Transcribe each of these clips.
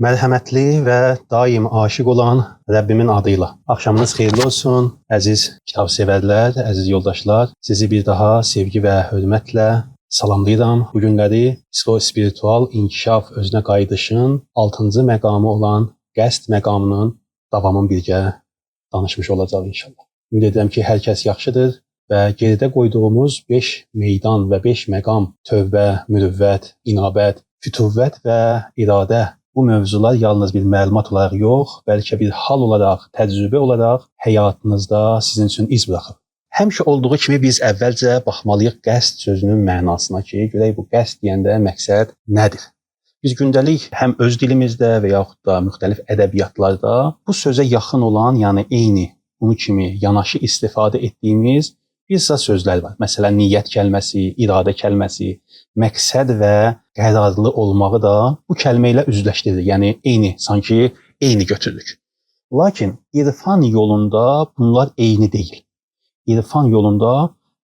Mərhəmətli və daim aşiq olan Rəbbimin adıyla. Axşamınız xeyirli olsun, əziz kitabsevərlər, əziz yoldaşlar. Sizi bir daha sevgi və hörmətlə salamlayıram. Bu günləri psixospiritual inkişaf özünə qayıdışın 6-cı məqamı olan qəsd məqamının davamını birgə danışmış olacağıq inşallah. Ümid edirəm ki, hər kəs yaxşıdır və geridə qoyduğumuz 5 meydan və 5 məqam tövbə, mürüvvət, inabət, fütuvvət və iradə bu mövzular yalnız bir məlumat olaraq yox, bəlkə bir hal olaraq, təcrübə olaraq həyatınızda sizin üçün iz buraxıb. Həmişə olduğu kimi biz əvvəlcə baxmalıyıq qəsd sözünün mənasına ki, görək bu qəsd deyəndə məqsəd nədir? Biz gündəlik həm öz dilimizdə və yaxud da müxtəlif ədəbiyyatlarda bu sözə yaxın olan, yəni eyni bunu kimi yanaşı istifadə etdiyimiz bir sıra sözlər var. Məsələn, niyyət kəlməsi, iradə kəlməsi, məqsəd və qərarlı olmağı da bu kəlmə ilə üzləşdirilir. Yəni eyni, sanki eyni götürürük. Lakin irfan yolunda bunlar eyni deyil. İrfan yolunda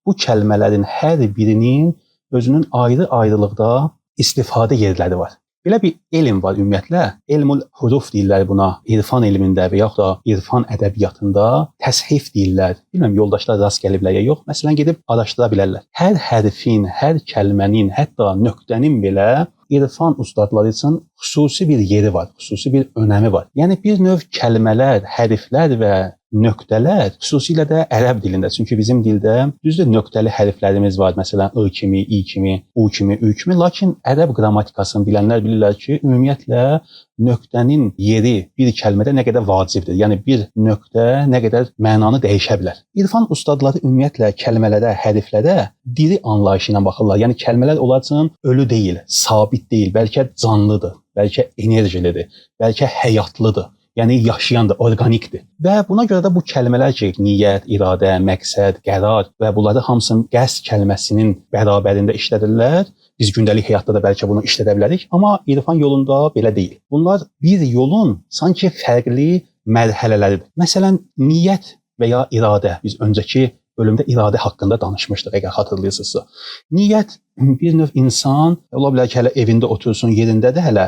bu kəlmələrin hər birinin özünün ayrı-ayrılıqda istifadə yerləri var. Belə bir elm var ümumiyyətlə. Elmul huruf deyirlər buna. İrfan elmində və yaxud da irfan ədəbiyyatında təshif deyirlər. Bilmirəm yoldaşlar rast gəliblər ya yox. Məsələn gedib araşdıra bilərlər. Hər hərfin, hər kəlmənin, hətta nöqtənin belə irfan ustadları üçün xüsusi bir yeri var, xüsusi bir önəmi var. Yəni bir növ kəlmələr, hərflər və nöqtələr, xüsusilə də ərəb dilində. Çünki bizim dildə düzdür nöqtəli hərflərimiz var. Məsələn, I kimi, İ kimi, U kimi, Ü kimi. Lakin ərəb qrammatikasını bilənlər bilirlər ki, ümumiyyətlə nöqtənin yeri bir kəlmədə nə qədər vacibdir. Yəni bir nöqtə nə qədər mənanı dəyişə bilər. İrfan ustadları ümumiyyətlə kəlmələrə, hərflərə diri anlayışı ilə baxırlar. Yəni kəlmələr onlar üçün ölü deyil, sabit deyil, bəlkə canlıdır, bəlkə enerjilidir, bəlkə həyatlıdır. Yəni yaşayandır, orqanikdir. Və buna görə də bu kəlmələr ki, niyyət, iradə, məqsəd, qərar və bunları hamısını qəsd kəlməsinin bərabərində işlədirlər. Biz gündəlik həyatda da bəlkə bunu işlədə bilərik, amma irfan yolunda belə deyil. Bunlar bir yolun sanki fərqli mərhələləridir. Məsələn, niyyət və ya iradə. Biz öncəki bölümdə iradə haqqında danışmışdıq, əgər xatırlayırsınızsa. Niyyət bir növ insan ola bilər ki, hələ evində otursun, yerindədir hələ.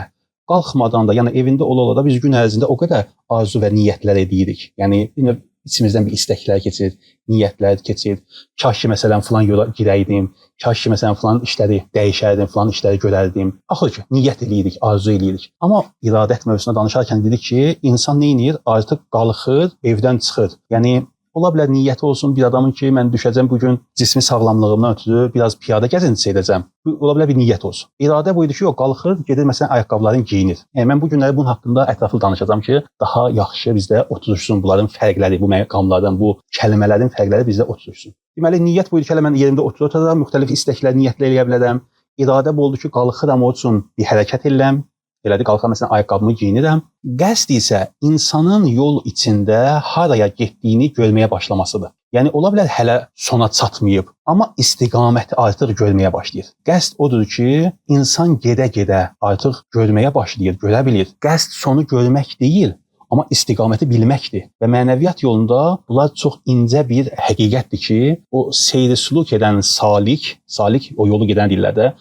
Qalxmadan da, yəni evində ola-ola da biz gün ərzində o qədər arzu və niyyətlər edirik. Yəni bir növ içimizdən bir istəklər keçir, niyyətlər keçir. Kaş ki məsələn filan yola girəydim, kaş ki məsələn filan işləri dəyişərdim, filan işləri görərdim. Axır ki, niyyət eləyirik, arzu eləyirik. Amma iradət mövzusunda danışarkən dedik ki, insan nə edir? Artıq qalxır, evdən çıxır. Yəni ola bilər niyyəti olsun bir adamın ki, mən düşəcəm bu gün cismi sağlamlığımdan ötürü biraz piyada gəzintisi edəcəm. Bu ola bilər bir niyyət olsun. İradə bu idi ki, yox, qalxır, gedir məsələn ayaqqabılarını geyinir. Yəni mən bu günləri bunun haqqında ətraflı danışacağam ki, daha yaxşı bizdə otursun bunların fərqləri, bu məqamların, bu kəlmələrin fərqləri bizdə otursun. Deməli niyyət bu idi ki, hələ mən yerimdə otururam, müxtəlif istəklər, niyyətlər eləyə bilərəm. İradə bu oldu ki, qalxıram o üçün bir hərəkət eləyəm. Elədir, qalxıram məsələn ayaqqabımı geyinirəm. Qəsd isə insanın yol içində haraya getdiyini görməyə başlamasıdır. Yəni ola bilər hələ sona çatmayıb, amma istiqaməti artıq görməyə başlayır. Qəsd odur ki, insan gedə-gedə artıq görməyə başlayır, görə bilir. Qəsd sonu görmək deyil, amma istiqaməti bilməkdir. Və mənəviyyat yolunda bunlar çox incə bir həqiqətdir ki, o seyr-sülük edən salik, salik o yolu gedən dillərdə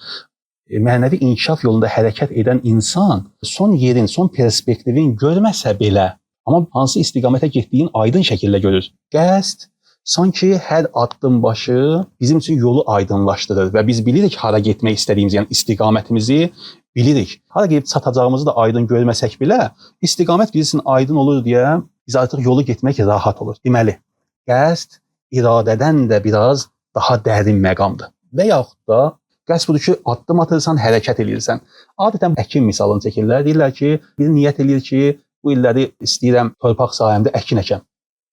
mənəvi inkişaf yolunda hərəkət edən insan son yerin, son perspektivin görməsə belə, amma hansı istiqamətə getdiyini aydın şəkildə görür. Qəsd sanki hər addım başı bizim üçün yolu aydınlaşdırır və biz bilirik hara getmək istədiyimizi, yəni istiqamətimizi bilirik. Hara gedib çatacağımızı da aydın görməsək belə, istiqamət bizim üçün aydın olur deyə biz artıq yolu getmək rahat olur. Deməli, qəsd iradədən də biraz daha dərin məqamdır. Və yaxud da qəsd budur ki, addım atırsan, hərəkət eləyirsən. Adətən əkin misalını çəkirlər. Deyirlər ki, bir niyyət eləyir ki, bu illəri istəyirəm torpaq sahəmdə əkin əkəm.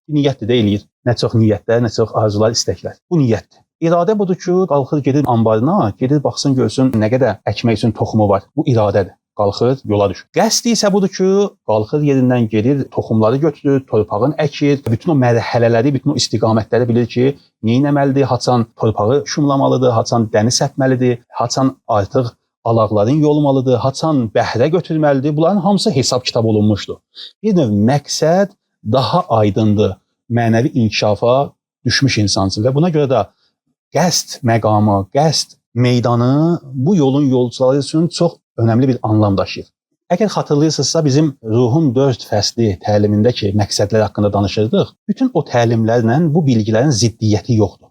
Bir niyyətdir də eləyir. Nə çox niyyətlər, nə çox arzular, istəklər. Bu niyyətdir. İradə budur ki, qalxır gedir anbarına, gedir baxsın görsün nə qədər əkmək üçün toxumu var. Bu iradədir. Qalxır, yola düşür. Qəsd isə budur ki, qalxır yerindən gedir, toxumları götürür, torpağın əkir, bütün o mərhələləri, bütün o istiqamətləri bilir ki, nə etməlidir, haçan torpağı şumlamalıdır, haçan dəni səpməlidir, haçan artıq alaqların yolmalıdır, haçan bəhrə götürməlidir. Bunların hamısı hesab-kitab olunmuşdur. Bir növ məqsəd daha aydındır mənəvi inkişafa düşmüş insansın və buna görə də qəsd məqamı, qəsd meydanı bu yolun yolçuları üçün çox önəmli bir anlam daşıyır. Əgər xatırlayırsınızsa, bizim ruhun 4 fəsli təlimindəki məqsədlər haqqında danışırdıq. Bütün o təlimlərlə bu bilgilərin ziddiyyəti yoxdur.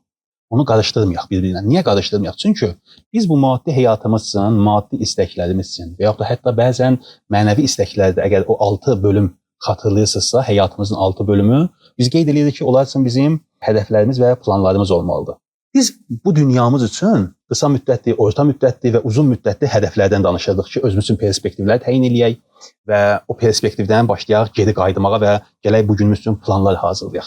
Onu qarışdırmayaq bir-birinə. Niyə qarışdırmayaq? Çünki biz bu maddi həyatımız üçün, maddi istəklərimiz üçün və yaxud da hətta bəzən mənəvi istəklərdə, əgər o 6 bölüm xatırlayırsınızsa, həyatımızın 6 bölümü, biz qeyd edirik ki, onlar üçün bizim hədəflərimiz və planlarımız olmalıdır. Biz bu dünyamız üçün qısa müddətli, orta müddətli və uzun müddətli hədəflərdən danışırdıq ki, özümüz üçün perspektivlər təyin eləyək və o perspektivdən başlayaq geri qayıtmağa və gələk bu günümüz üçün planlar hazırlayaq.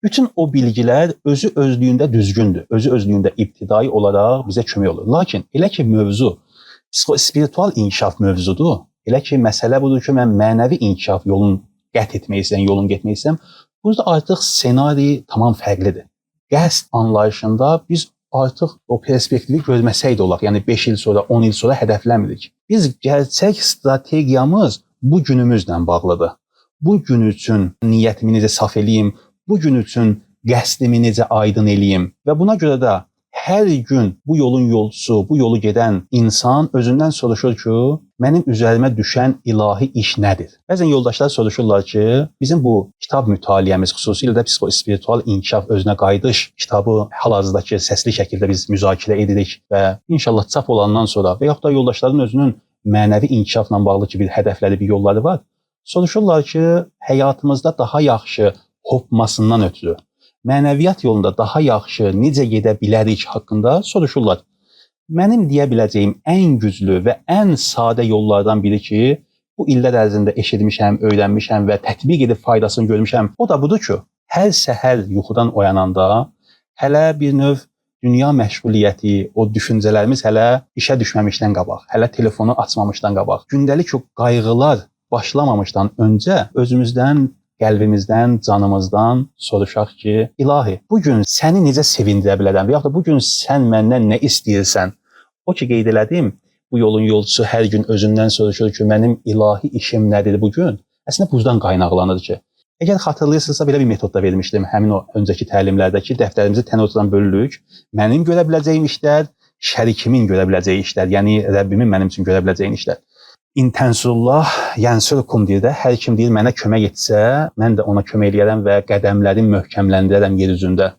Bütün o bilgilər özü özlüyündə düzgündür, özü özlüyündə ibtidai olaraq bizə kömək olur. Lakin elə ki mövzu psixospiritual inkişaf mövzudur, elə ki məsələ budur ki, mən mənəvi inkişaf yolunu qət etmək istəyirəm, yolunu getmək istəyirəm, burada artıq ssenari tamam fərqlidir. Qəsd anlayışında biz artıq o perspektivi görməsək də olaq, yəni 5 il sonra, 10 il sonra hədəfləmirik. Biz gerçək strategiyamız bu günümüzlə bağlıdır. Bu gün üçün niyyətimi necə saf eləyim, bu gün üçün qəsdimi necə aydın eləyim və buna görə də hər gün bu yolun yolçusu, bu yolu gedən insan özündən soruşur ki, mənim üzərimə düşən ilahi iş nədir? Bəzən yoldaşlar soruşurlar ki, bizim bu kitab mütaliəmiz, xüsusilə də psixospiritual inkişaf özünə qayıdış kitabı hal-hazırdakı səsli şəkildə biz müzakirə edirik və inşallah çap olandan sonra və yaxud da yoldaşların özünün mənəvi inkişafla bağlı ki, bir hədəfləri, bir yolları var. Soruşurlar ki, həyatımızda daha yaxşı hopmasından ötürü mənəviyyat yolunda daha yaxşı necə gedə bilərik haqqında soruşurlar. Mənim deyə biləcəyim ən güclü və ən sadə yollardan biri ki, bu illər ərzində eşitmişəm, öyrənmişəm və tətbiq edib faydasını görmüşəm, o da budur ki, hər səhər yuxudan oyananda hələ bir növ dünya məşğuliyyəti, o düşüncələrimiz hələ işə düşməmişdən qabaq, hələ telefonu açmamışdan qabaq, gündəlik o qayğılar başlamamışdan öncə özümüzdən, qəlbimizdən, canımızdan soruşaq ki, ilahi, bu gün səni necə sevindirə bilərəm və yaxud da bu gün sən məndən nə istəyirsən? O ki, qeyd elədim, bu yolun yolçusu hər gün özündən soruşur ki, mənim ilahi işim nədir bu gün? Əslində, buradan qaynaqlanır ki, əgər xatırlayırsınızsa, belə bir metod da vermişdim həmin o öncəki təlimlərdə ki, dəftərimizi tən ortadan bölürük. Mənim görə biləcəyim işlər, şərikimin görə biləcəyi işlər, yəni Rəbbimin mənim üçün görə biləcəyi işlər. İntənsullah yənsurkum deyir də, hər kim deyir mənə kömək etsə, mən də ona kömək eləyərəm və qədəmlərimi möhkəmləndirərəm yer üzündə.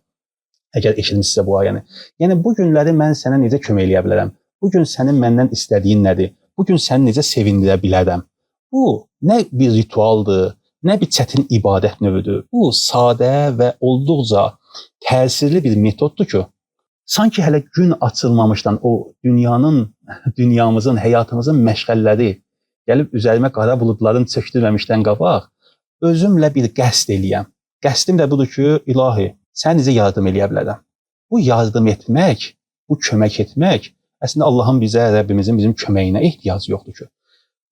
Əgər eşitmişsinizsə bu ayəni. Yəni bu günləri mən sənə necə kömək eləyə bilərəm? Bu gün sənin məndən istədiyin nədir? Bu gün səni necə sevindirə bilərəm? Bu nə bir ritualdır, nə bir çətin ibadət növüdür. Bu sadə və olduqca təsirli bir metoddur ki, sanki hələ gün açılmamışdan o dünyanın, dünyamızın, həyatımızın məşğələləri gəlib üzərimə qara buludların çökdürməmişdən qabaq özümlə bir qəsd eləyəm. Qəsdim də budur ki, ilahi, sən necə yardım eləyə bilərəm? Bu yardım etmək, bu kömək etmək əslində Allahın bizə, Rəbbimizin bizim köməyinə ehtiyacı yoxdur ki.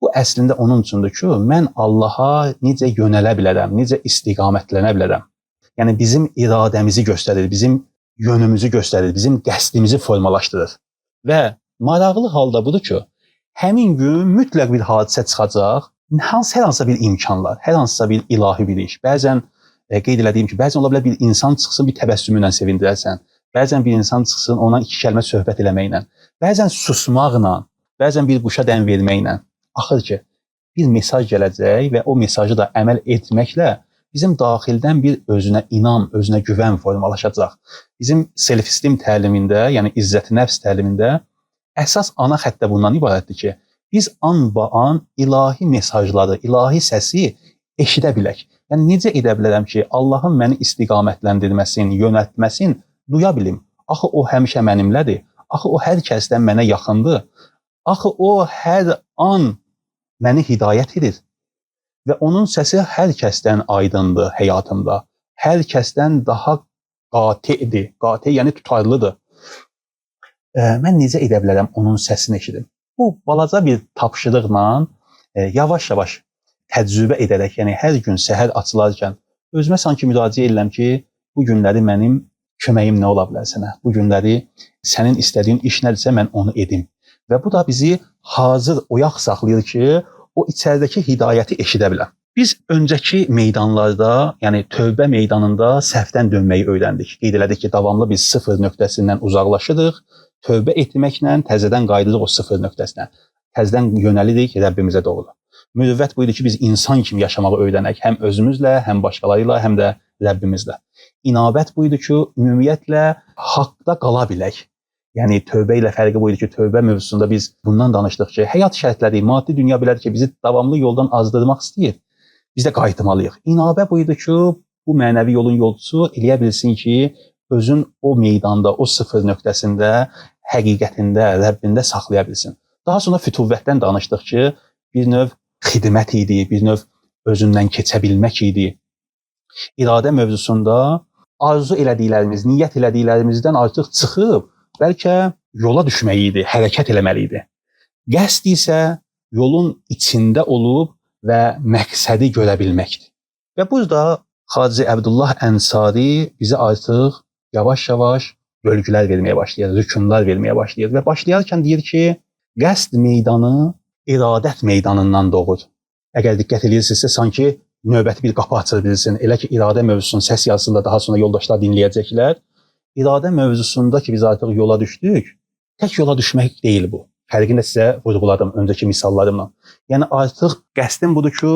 Bu əslində onun üçündür ki, mən Allaha necə yönələ bilərəm, necə istiqamətlənə bilərəm. Yəni bizim iradəmizi göstərir, bizim yönümüzü göstərir, bizim qəsdimizi formalaşdırır. Və maraqlı halda budur ki, həmin gün mütləq bir hadisə çıxacaq, hər hansısa bir imkanlar, hər hansısa bir ilahi bir iş. Bəzən qeyd elədiyim ki, bəzən ola bilər bir insan çıxsın, bir təbəssümü ilə sevindirərsən. Bəzən bir insan çıxsın, ona iki kəlmə söhbət eləməklə, bəzən susmaqla, bəzən bir quşa dən verməklə. Axır ki, bir mesaj gələcək və o mesajı da əməl etməklə bizim daxildən bir özünə inam, özünə güvən formalaşacaq. Bizim self-esteem təlimində, yəni izzət-i nəfs təlimində əsas ana xəttə bundan ibarətdir ki, biz an-ba-an ilahi mesajları, ilahi səsi eşidə bilək. Yəni necə edə bilərəm ki, Allahın məni istiqamətləndirməsin, yönəltməsin, duya bilim. Axı o həmişə mənimlədir. Axı o hər kəsdən mənə yaxındır. Axı o hər an məni hidayət edir. Və onun səsi hər kəsdən aydındır həyatımda. Hər kəsdən daha qatidir. Qati yəni tutarlıdır. Mən necə edə bilərəm onun səsini eşidim? Bu balaca bir tapşırıqla yavaş-yavaş təcrübə edərək, yəni hər gün səhər açılarkən özümə sanki müraciət edirəm ki, bu günləri mənim köməyim nə ola bilər sənə? Bu günləri sənin istədiyin iş nədirsə mən onu edim. Və bu da bizi hazır oyaq saxlayır ki, o içəridəki hidayəti eşidə biləm. Biz öncəki meydanlarda, yəni tövbə meydanında səhvdən dönməyi öyrəndik. Qeyd elədik ki, davamlı biz sıfır nöqtəsindən uzaqlaşırıq. Tövbə etməklə təzədən qayıdırıq o sıfır nöqtəsinə. Təzədən yönəlirik Rəbbimizə doğru. Mürüvvət bu idi ki, biz insan kimi yaşamağı öyrənək, həm özümüzlə, həm başqaları ilə, həm də Rəbbimizlə. İnabət bu idi ki, ümumiyyətlə haqda qala bilək. Yəni tövbə ilə fərqi bu idi ki, tövbə mövzusunda biz bundan danışdıq ki, həyat şərtləri, maddi dünya belədir ki, bizi davamlı yoldan azdırmaq istəyir. Biz də qayıtmalıyıq. İnabə bu idi ki, bu mənəvi yolun yolçusu eləyə bilsin ki, özün o meydanda, o sıfır nöqtəsində, həqiqətində, Rəbbində saxlaya bilsin. Daha sonra fütuvvətdən danışdıq ki, bir növ xidmət idi, bir növ özündən keçə bilmək idi. İradə mövzusunda arzu elədiklərimiz, niyyət elədiklərimizdən artıq çıxıb, bəlkə yola düşmək idi, hərəkət eləməli idi. Qəsd isə yolun içində olub və məqsədi görə bilməkdir. Və burada Xacə Əbdullah Ənsari bizə artıq yavaş-yavaş bölgülər verməyə başlayır, rükunlar verməyə başlayır və başlayarkən deyir ki, qəsd meydanı iradət meydanından doğur. Əgər diqqət eləyirsinizsə, sanki növbəti bir qapı açır bilirsin. Elə ki, iradə mövzusunun səs yazısında daha sonra yoldaşlar dinləyəcəklər. İradə mövzusunda ki, biz artıq yola düşdük, tək yola düşmək deyil bu. Fərqini də sizə vurğuladım öncəki misallarımla. Yəni artıq qəsdim budur ki,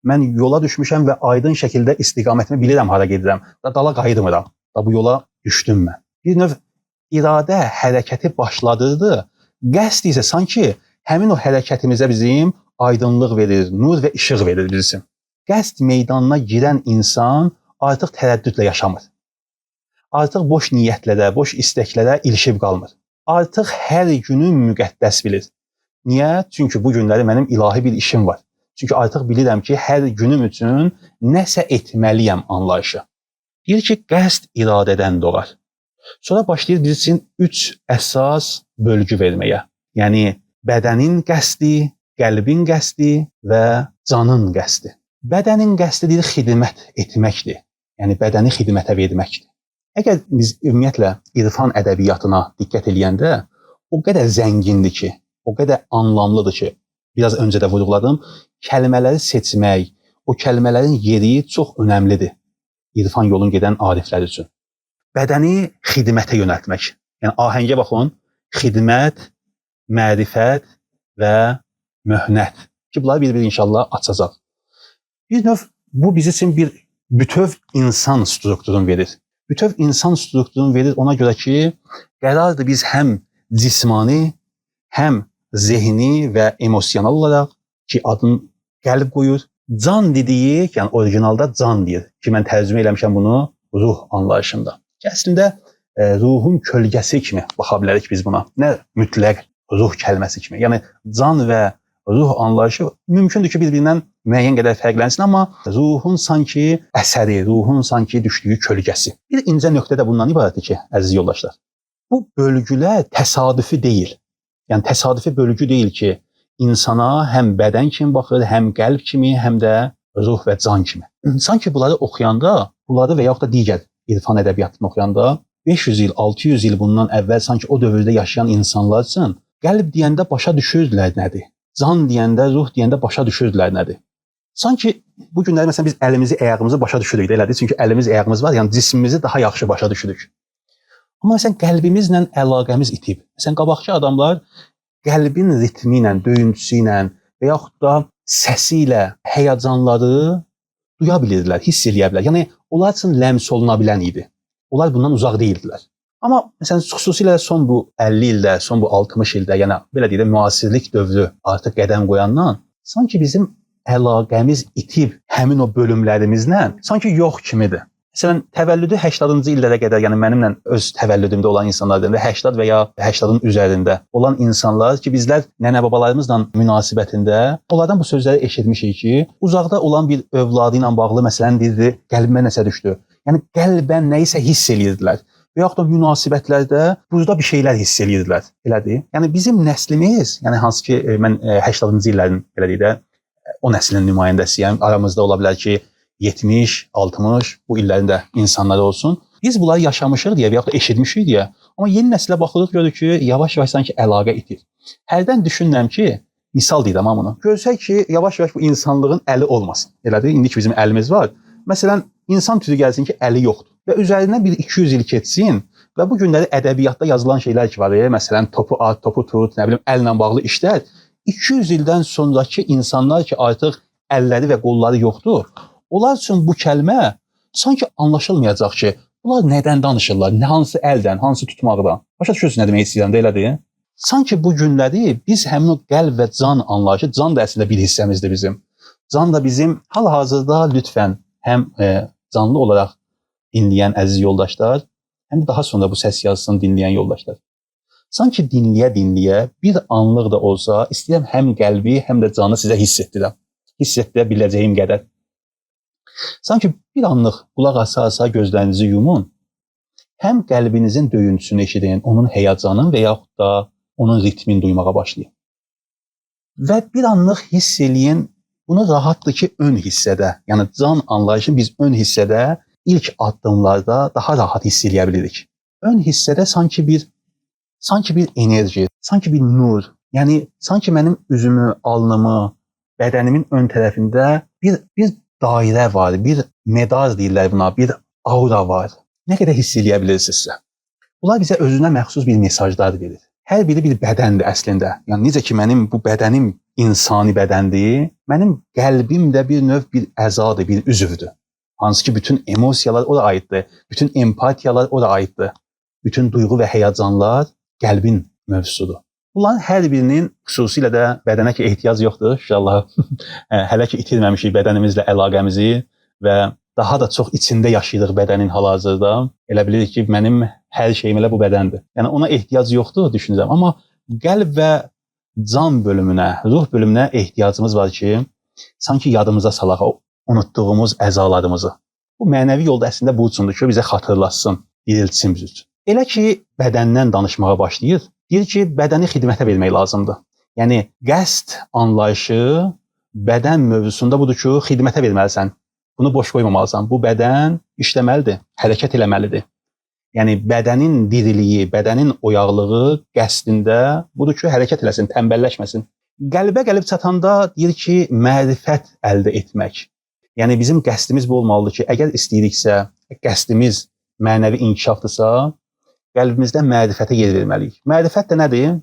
mən yola düşmüşəm və aydın şəkildə istiqamətimi bilirəm hara gedirəm. Da dala qayıtmıram. Da bu yola düşdüm mən. Bir növ iradə hərəkəti başladırdı. Qəsd isə sanki həmin o hərəkətimizə bizim aydınlıq verir, nur və işıq verir bizim. Qəsd meydanına girən insan artıq tərəddüdlə yaşamır. Artıq boş niyyətlərə, boş istəklərə ilişib qalmır. Artıq hər günü müqəddəs bilir. Niyə? Çünki bu günləri mənim ilahi bir işim var. Çünki artıq bilirəm ki, hər günüm üçün nəsə etməliyəm anlayışı. Deyir ki, qəsd iradədən doğar. Sonra başlayır biz üçün 3 əsas bölgü verməyə. Yəni bədənin qəsdi, qəlbin qəsdi və canın qəsdi. Bədənin qəsdi deyir xidmət etməkdir. Yəni bədəni xidmətə verməkdir. Əgər biz ümumiyyətlə irfan ədəbiyyatına diqqət eləyəndə o qədər zəngindir ki, o qədər anlamlıdır ki, biraz öncə də vurğuladım, kəlmələri seçmək, o kəlmələrin yeri çox önəmlidir irfan yolun gedən ariflər üçün. Bədəni xidmətə yönəltmək. Yəni ahəngə baxın, xidmət, mərifət və möhnət. Ki bunları bir-bir inşallah açacaq. Bir növ bu biz üçün bir bütöv insan strukturunu verir. Bütöv insan strukturunu verir ona görə ki, qərardır biz həm cismani, həm zehni və emosional olaraq ki, adını qəlb qoyur. Can dediyi, yəni orijinalda can deyir ki, mən tərcümə eləmişəm bunu ruh anlayışında. Ki, əslində ruhun kölgəsi kimi baxa bilərik biz buna. Nə mütləq ruh kəlməsi kimi. Yəni can və ruh anlayışı mümkündür ki, bir-birindən müəyyən qədər fərqlənsin, amma ruhun sanki əsəri, ruhun sanki düşdüyü kölgəsi. Bir incə nöqtə də bundan ibarətdir ki, əziz yoldaşlar, bu bölgülər təsadüfi deyil. Yəni təsadüfi bölgü deyil ki, insana həm bədən kimi baxır, həm qəlb kimi, həm də ruh və can kimi. Sanki bunları oxuyanda, bunları və yaxud da digər irfan ədəbiyyatını oxuyanda 500 il, 600 il bundan əvvəl sanki o dövrdə yaşayan insanlar üçün qəlb deyəndə başa düşürdülər nədir? Can deyəndə, ruh deyəndə başa düşürdülər nədir? Sanki bu günləri məsələn biz əlimizi, ayağımızı başa düşürük, elədir? Çünki əlimiz, ayağımız var, yəni cismimizi daha yaxşı başa düşürük. Amma məsələn qəlbimizlə əlaqəmiz itib. Məsələn qabaqki adamlar qəlbin ritmi ilə, döyüntüsü ilə və yaxud da səsi ilə həyəcanları duya bilirdilər, hiss eləyə bilər. Yəni onlar üçün ləms oluna bilən idi. Onlar bundan uzaq deyildilər. Amma məsələn xüsusilə son bu 50 ildə, son bu 60 ildə, yəni belə deyək də müasirlik dövrü artıq qədəm qoyandan sanki bizim əlaqəmiz itib həmin o bölümlərimizlə, sanki yox kimidir. Məsələn, təvəllüdü 80-cı illərə qədər, yəni mənimlə öz təvəllüdümdə olan insanlar deyəndə 80 və ya 80-ın üzərində olan insanlar ki, bizlər nənə-babalarımızla münasibətində onlardan bu sözləri eşitmişik ki, uzaqda olan bir övladı ilə bağlı məsələn deyirdi, qəlbimə nəsə düşdü. Yəni qəlbən nə isə hiss eləyirdilər. Və yaxud da münasibətlərdə burada bir şeylər hiss eləyirdilər. Elədir? Yəni bizim nəslimiz, yəni hansı ki mən 80-cı illərin belə deyək də o nəslin nümayəndəsiyəm. Aramızda ola bilər ki 70, 60 bu illərin də insanları olsun. Biz bunları yaşamışıq deyə və yaxud da eşitmişik deyə. Amma yeni nəslə baxırıq, görürük ki, yavaş-yavaş sanki əlaqə itir. Hərdən düşünürəm ki, misal deyirəm amma bunu. Görsək ki, yavaş-yavaş bu insanlığın əli olmasın. Elədir? İndi ki bizim əlimiz var. Məsələn, insan türü gəlsin ki, əli yoxdur və üzərindən bir 200 il keçsin və bu günləri ədəbiyyatda yazılan şeylər ki var, məsələn, topu at, topu tut, nə bilim, əllə bağlı işlər 200 ildən sonrakı insanlar ki, artıq əlləri və qolları yoxdur, onlar üçün bu kəlmə sanki anlaşılmayacaq ki, bunlar nədən danışırlar, nə hansı əldən, hansı tutmaqdan. Başa düşürsünüz nə demək istəyirəm də, elədir? Sanki bu günləri biz həmin o qəlb və can anlayışı, can da əslində bir hissəmizdir bizim. Can da bizim hal-hazırda lütfən həm canlı olaraq dinləyən əziz yoldaşlar, həm də daha sonra bu səs yazısını dinləyən yoldaşlar. Sanki dinləyə-dinləyə bir anlıq da olsa istəyirəm həm qəlbi, həm də canı sizə hiss etdirəm. Hiss etdirə biləcəyim qədər. Sanki bir anlıq qulaq asa-asa gözlərinizi yumun, həm qəlbinizin döyüntüsünü eşidin, onun həyəcanını və yaxud da onun ritmini duymağa başlayın. Və bir anlıq hiss eləyin, bunu rahatdır ki, ön hissədə, yəni can anlayışını biz ön hissədə ilk addımlarda daha rahat hiss eləyə bilirik. Ön hissədə sanki bir enerji, sanki bir nur, yəni sanki mənim üzümü, alnımı, bədənimin ön tərəfində bir dairə var, bir medar deyirlər buna, bir aura var. Nə qədər hiss eləyə bilirsinizsə. Bunlar bizə özünə məxsus bir mesajlar verir. Hər biri bir bədəndir əslində. Yəni necə ki mənim bu bədənim insani bədəndir, mənim qəlbim də bir növ bir əzadır, bir üzvdür. Hansı ki bütün emosiyalar ora aiddir, bütün empatiyalar ora aiddir. Bütün duyğu və həyəcanlar qəlbin mövzusudur. Bunların hər birinin xüsusilə də bədənə ki ehtiyac yoxdur. İnşallah hələ ki itirməmişik bədənimizlə əlaqəmizi və daha da çox içində yaşayırıq bədənin hal-hazırda. Elə bilirik ki, mənim hər şeyim elə bu bədəndir. Yəni ona ehtiyac yoxdur düşünürəm. Amma qəlb və can bölümünə, ruh bölümünə ehtiyacımız var ki, sanki yadımıza salaq o unutduğumuz əzalarımızı. Bu mənəvi yolda əslində bu üçündür ki, bizə xatırlatsın, diriltsin biz üçün. Elə ki, bədəndən danışmağa başlayır, deyir ki, bədəni xidmətə vermək lazımdır. Yəni, qəsd anlayışı bədən mövzusunda budur ki, xidmətə verməlisən. Bunu boş qoymamalısan. Bu bədən işləməlidir, hərəkət eləməlidir. Yəni, bədənin diriliyi, bədənin oyaqlığı qəsdində budur ki, hərəkət eləsin, tənbəlləşməsin. Qəlbə gəlib çatanda deyir ki, mərifət əldə etmək. Yəni, bizim qəsdimiz bu olmalıdır ki, əgər istəyiriksə, qəsdimiz mənəvi inkişafdırsa, qəlbimizdə mərifətə yer verməliyik. Mərifət də nədir?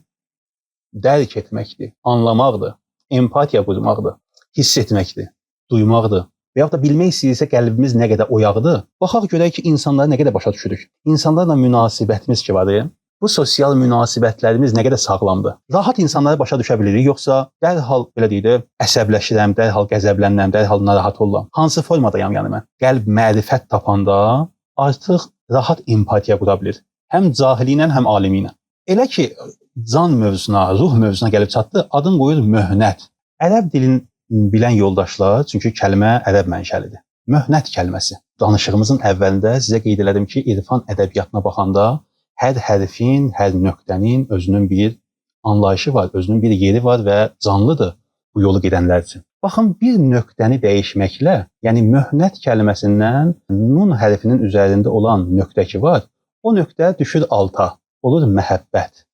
Dərk etməkdir, anlamaqdır, empatiya qurmaqdır, hiss etməkdir, duymaqdır. Və yaxud da bilmək istəyirsə qəlbimiz nə qədər oyaqdır, baxaq görək ki, insanları nə qədər başa düşürük. İnsanlarla münasibətimiz ki var, bu sosial münasibətlərimiz nə qədər sağlamdır. Rahat insanları başa düşə bilirik, yoxsa dərhal belə deyək də, əsəbləşirəm, dərhal qəzəblənirəm, dərhal narahat oluram. Hansı formadayam yəni mən? Qəlb mərifət tapanda artıq rahat empatiya qura bilir. Həm cahili ilə, həm alimi ilə. Elə ki, can mövzusuna, ruh mövzusuna gəlib çatdı, adın qoyur möhnət. Ərəb dilini bilən yoldaşlar, çünki kəlmə ərəb mənşəlidir. Möhnət kəlməsi. Danışığımızın əvvəlində sizə qeyd elədim ki, irfan ədəbiyyatına baxanda hər hərfin, hər nöqtənin özünün bir anlayışı var, özünün bir yeri var və canlıdır bu yolu gedənlər üçün. Baxın, bir nöqtəni dəyişməklə, yəni möhnət kəlməsindən nun hərfinin üzərində olan nöqtə ki var, o nöqtə düşür alta, olur məhəbbət.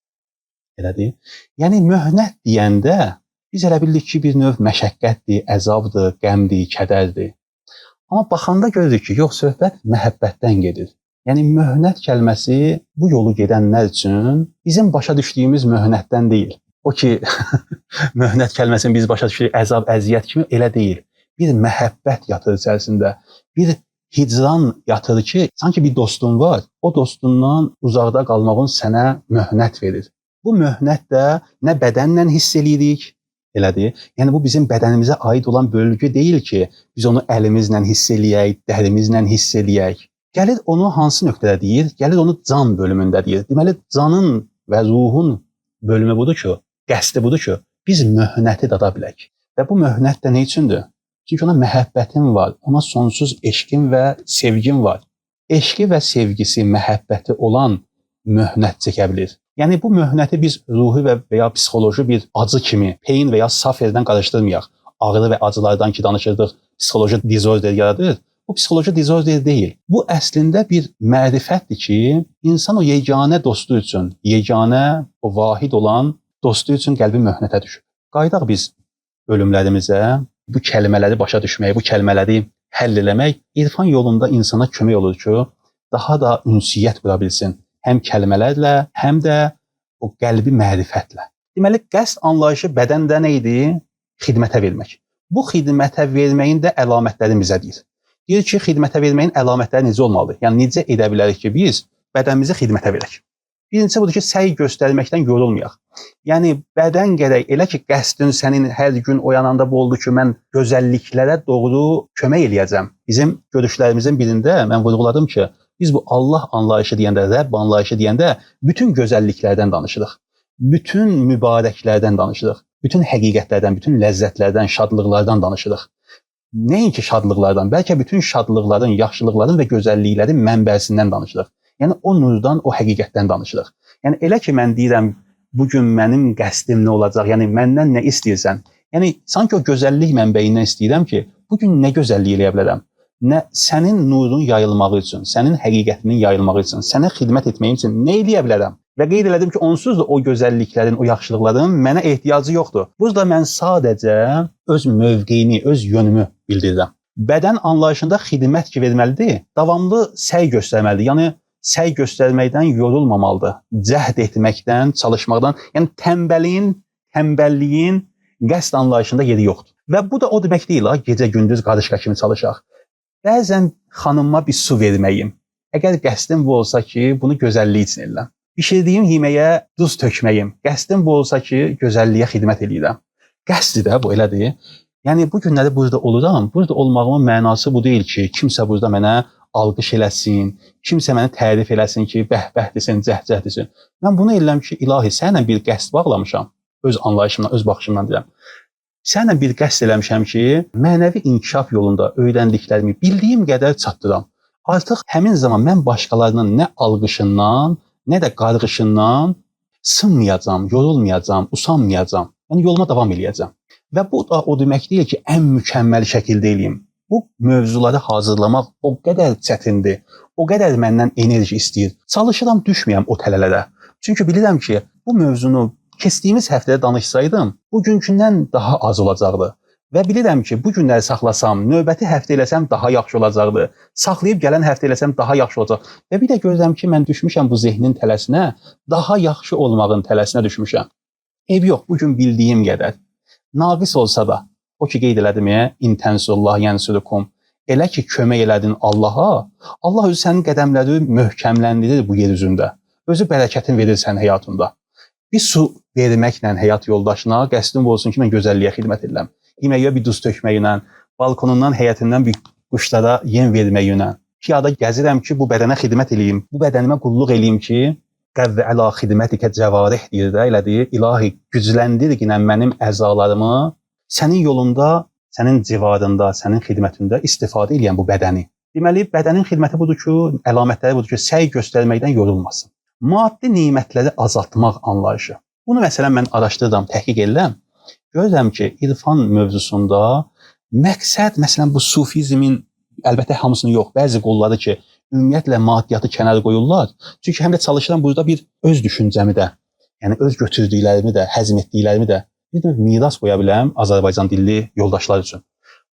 Elədir? Yəni, möhnət deyəndə biz elə bildik ki, bir növ məşəqqətdir, əzabdır, qəmdir, kədərdir. Amma baxanda görürük ki, yox, söhbət məhəbbətdən gedir. Yəni, möhnət kəlməsi bu yolu gedənlər üçün bizim başa düşdüyümüz möhnətdən deyil. O ki, möhnət kəlməsini biz başa düşürük, əzab, əziyyət kimi elə deyil. Bir məhəbbət yatır içərisində, bir hicran yatır ki, sanki bir dostun var, o dostundan uzaqda qalmağın sənə möhnət verir. Bu möhnət də nə bədənlə hiss eləyirik, elədir. Yəni, bu bizim bədənimizə aid olan bölgü deyil ki, biz onu əlimizlə hiss eləyək, dərimizlə hiss eləyək. Gəlir onu hansı nöqtədə deyir? Gəlir onu can bölümündə deyir. Deməli, canın və ruhun bölümü budur ki, qəsdi budur ki, biz möhnəti dada bilək. Və bu möhnət də nə üçündür? Çünki ona məhəbbətim var, ona sonsuz eşqim və sevgim var. Eşqi və sevgisi, məhəbbəti olan möhnət çəkə bilir. Yəni, bu möhnəti biz ruhi və ya psixoloji bir acı kimi, pain və ya sufferdən qarışdırmayaq. Ağrı və acılardan ki danışırdıq, psixoloji disorder yaradır. Bu psixoloji disorder deyil. Bu əslində bir mərifətdir ki, insan o yeganə dostu üçün, yeganə, o vahid olan dostu üçün qəlbi möhnətə düşür. Qayıdaq biz bölümlərimizə, bu kəlmələri başa düşmək, bu kəlmələri həll eləmək irfan yolunda insana kömək olur ki, daha da ünsiyyət qura bilsin. Həm kəlmələrlə, həm də o qəlbi mərifətlə. Deməli, qəsd anlayışı bədəndə nə idi? Xidmətə vermək. Bu xidmətə verməyin də əlamətləri bizə deyir. Deyir ki, xidmətə verməyin əlamətləri necə olmalıdır? Yəni necə edə bilərik ki, biz bədənimizi xidmətə verək? Birincisi budur ki, səy göstərməkdən yorulmayaq. Yəni bədən gərək elə ki, qəsdin sənin hər gün oyananda bu oldu ki, mən gözəlliklərə doğru kömək eləyəcəm. Bizim görüşlərimizin birində mən vurğuladım ki, biz bu Allah anlayışı deyəndə, Rəbb anlayışı deyəndə bütün gözəlliklərdən danışırıq. Bütün mübarəklərdən danışırıq. Bütün həqiqətlərdən, bütün ləzzətlərdən, şadlıqlardan danışırıq. Nəinki şadlıqlardan, bəlkə bütün şadlıqların, yaxşılıqların və gözəlliklərin mənbəsindən danışırıq. Yəni o nurdan, o həqiqətdən danışırıq. Yəni elə ki mən deyirəm, bu gün mənim qəsdim nə olacaq? Yəni məndən nə istəyirsən? Yəni sanki o gözəllik mənbəyindən istəyirəm ki, bu gün nə gözəllik eləyə bilərəm? Nə sənin nurun yayılmağı üçün, sənin həqiqətinin yayılmağı üçün, sənə xidmət etməyim üçün nə eləyə bilərəm? Və qeyd elədim ki, onsuz da o gözəlliklərin, o yaxşılıqların mənə ehtiyacı yoxdur. Burada mən sadəcə öz mövqeyini, öz yönümü bildirirəm. Bədən anlayışında xidmət ki verməlidir, davamlı səy göstərməlidir. Yəni səy göstərməkdən yorulmamalıdır. Cəhd etməkdən, çalışmaqdan, yəni tənbəlliyin qəsd anlayışında yeri yoxdur. Və bu da o demək deyil, ha, gecə gündüz qarışqa kimi çalışaq. Bəzən xanıma bir su verməyim. Əgər qəsdim bu olsa ki, bunu gözəllik üçün eləyirəm. Bişirdiyim yeməyə duz tökməyim. Qəsdim bu olsa ki, gözəlliyə xidmət eləyirəm. Qəsdir də bu, elədir. Yəni bu günləri burada oluram. Burada olmağımın mənası bu deyil ki, kimsə burada mənə alqış eləsin, kimsə məni tərif eləsin ki, bəh-bəh desin, cəh-cəh desin. Mən bunu eləyirəm ki, ilahi, səninlə bir qəsd bağlamışam. Öz anlayışımla, öz baxışımla deyirəm. Səninlə bir qəsd eləmişəm ki, mənəvi inkişaf yolunda öyrəndiklərimi bildiyim qədər çatdıram. Artıq həmin zaman mən başqalarının nə alqışından, nə də qarğışından sınmayacam, yorulmayacam, usanmayacam. Yəni yoluma davam eləyəcəm. Və bu da o demək deyil ki, ən mükəmməl şəkildə eləyim. Bu mövzuları hazırlamaq o qədər çətindir, o qədər məndən enerji istəyir. Çalışıram düşməyəm o tələlərə. Çünki bilirəm ki, bu mövzunu keçdiyimiz həftədə danışsaydım, bugünkündən daha az olacaqdı. Və bilirəm ki, bu günləri saxlasam, növbəti həftə eləsəm daha yaxşı olacaqdı. Saxlayıb gələn həftə eləsəm daha yaxşı olacaq. Və bir də görürəm ki, mən düşmüşəm bu zehnin tələsinə, daha yaxşı olmağın tələsinə düşmüşəm. Eybi yox, bu gün bildiyim qədər. Naqis olsa da, o ki qeyd elədim, intənsullah yənsurukum. Elə ki kömək elədin Allaha, Allah özü sənin qədəmləri möhkəmləndirir bu yer üzündə. Özü bərəkətin verir sənin həyatında. Bir su verməklə həyat yoldaşına qəsdim olsun ki, mən gözəlliyə xidmət edirəm. Yeməyə bir duz tökməklə, balkonundan, həyətindən bir quşlara yem verməklə. Piyada gəzirəm ki, bu bədənə xidmət eləyim, bu bədənimə qulluq eləyim ki, qəvvə əla xidmətikə cəvarih deyir də, elədir. İlahi, gücləndir ki, mənim əzalarımı sənin yolunda, sənin civarında, sənin xidmətində istifadə eləyən bu bədəni. Deməli, bədənin xidməti budur ki, əlamətləri budur ki, səy göstərməkdən yorulmasın. Maddi nemətləri azaltmaq anlayışı. Bunu məsələn mən araşdırıram, təhqiq edirəm. Görürəm ki, irfan mövzusunda məqsəd məsələn bu sufizmin əlbəttə hamısını yox, bəzi qolları ki, ümumiyyətlə maddiyyatı kənara qoyurlar. Çünki həm də çalışıram burada bir öz düşüncəmi də, yəni öz götürdüklərimi də, həzm etdiklərimi də bir növ miras qoya biləm Azərbaycan dilli yoldaşlar üçün.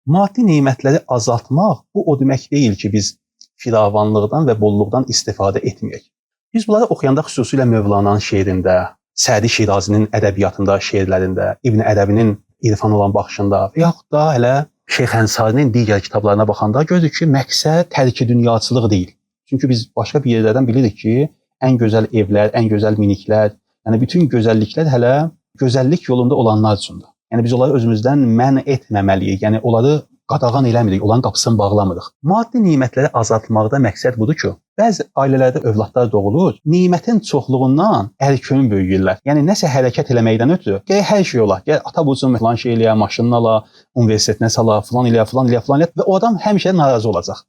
Maddi nemətləri azaltmaq bu o demək deyil ki, biz firavanlıqdan və bolluqdan istifadə etməyək. Biz bunları oxuyanda xüsusilə Mövlananın şeirində, Sədi Şirazinin ədəbiyyatında, şeirlərində, İbn Ərəbinin irfan olan baxışında və yaxud da hələ Şeyx Ənsarinin digər kitablarına baxanda görürük ki, məqsəd tərki dünyaçılıq deyil. Çünki biz başqa bir yerlərdən bilirik ki, ən gözəl evlər, ən gözəl miniklər, yəni bütün gözəlliklər hələ gözəllik yolunda olanlar üçündür. Yəni biz onları özümüzdən mən etməməliyik. Yəni onları qadağan eləmirik, onların qapısını bağlamırıq. Maddi nemətləri azaltmaqda məqsəd budur ki, bəzi ailələrdə övladlar doğulur, nemətin çoxluğundan ərköyün böyüyürlər. Yəni nəsə hərəkət eləməkdən ötürü gərək hər şey ola. Gərək ata bulsun, filan şey eləyə, maşınını ala, universitetinə sala, filan eləyə, filan eləyə, filan eləyə və o adam həmişə narazı olacaq.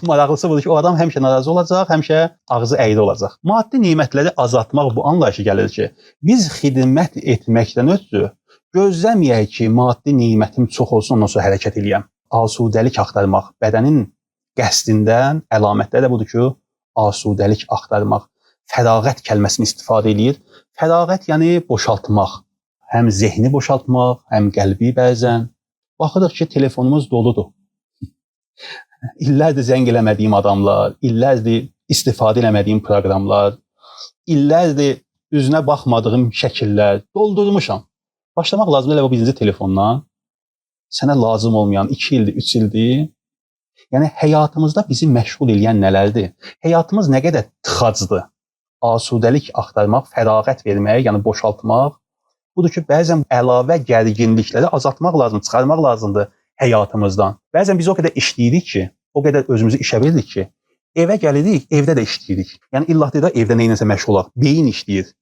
Maraqlısı budur ki, o adam həmişə narazı olacaq, həmişə ağzı əyri olacaq. Maddi nemətləri azaltmaq bu anlayışı gəlir ki, biz xidmət etməkdən ötürü gözləməyək ki, maddi nemətim çox olsun, ondan sonra hərəkət eləyəm. Asudəlik axtarmaq, bədənin qəsdindən əlamətləri də budur ki, asudəlik axtarmaq, fərağət kəlməsini istifadə eləyir. Fərağət yəni boşaltmaq, həm zehni boşaltmaq, həm qəlbi bəzən. Baxırıq ki, telefonumuz doludur. İllərdir zəng eləmədiyim adamlar, illərdir istifadə eləmədiyim proqramlar, illərdir Üzünə baxmadığım şəkillər doldurmuşam. Başlamaq lazımdır elə bu birinci telefondan. Sənə lazım olmayan 2 ildir, 3 ildir. Yəni həyatımızda bizi məşğul eləyən nələrdir? Həyatımız nə qədər tıxacdır? Asudəlik axtarmaq, fərağət vermək, yəni boşaltmaq. Budur ki, bəzən əlavə gərginlikləri azaltmaq lazım, çıxarmaq lazımdır həyatımızdan. Bəzən biz o qədər işləyirik ki, o qədər özümüzü işə veririk ki, evə gəlirik, evdə də işləyirik. Yəni illa da evdə nəyinəsə məşğul olaq. Beyin işləyir.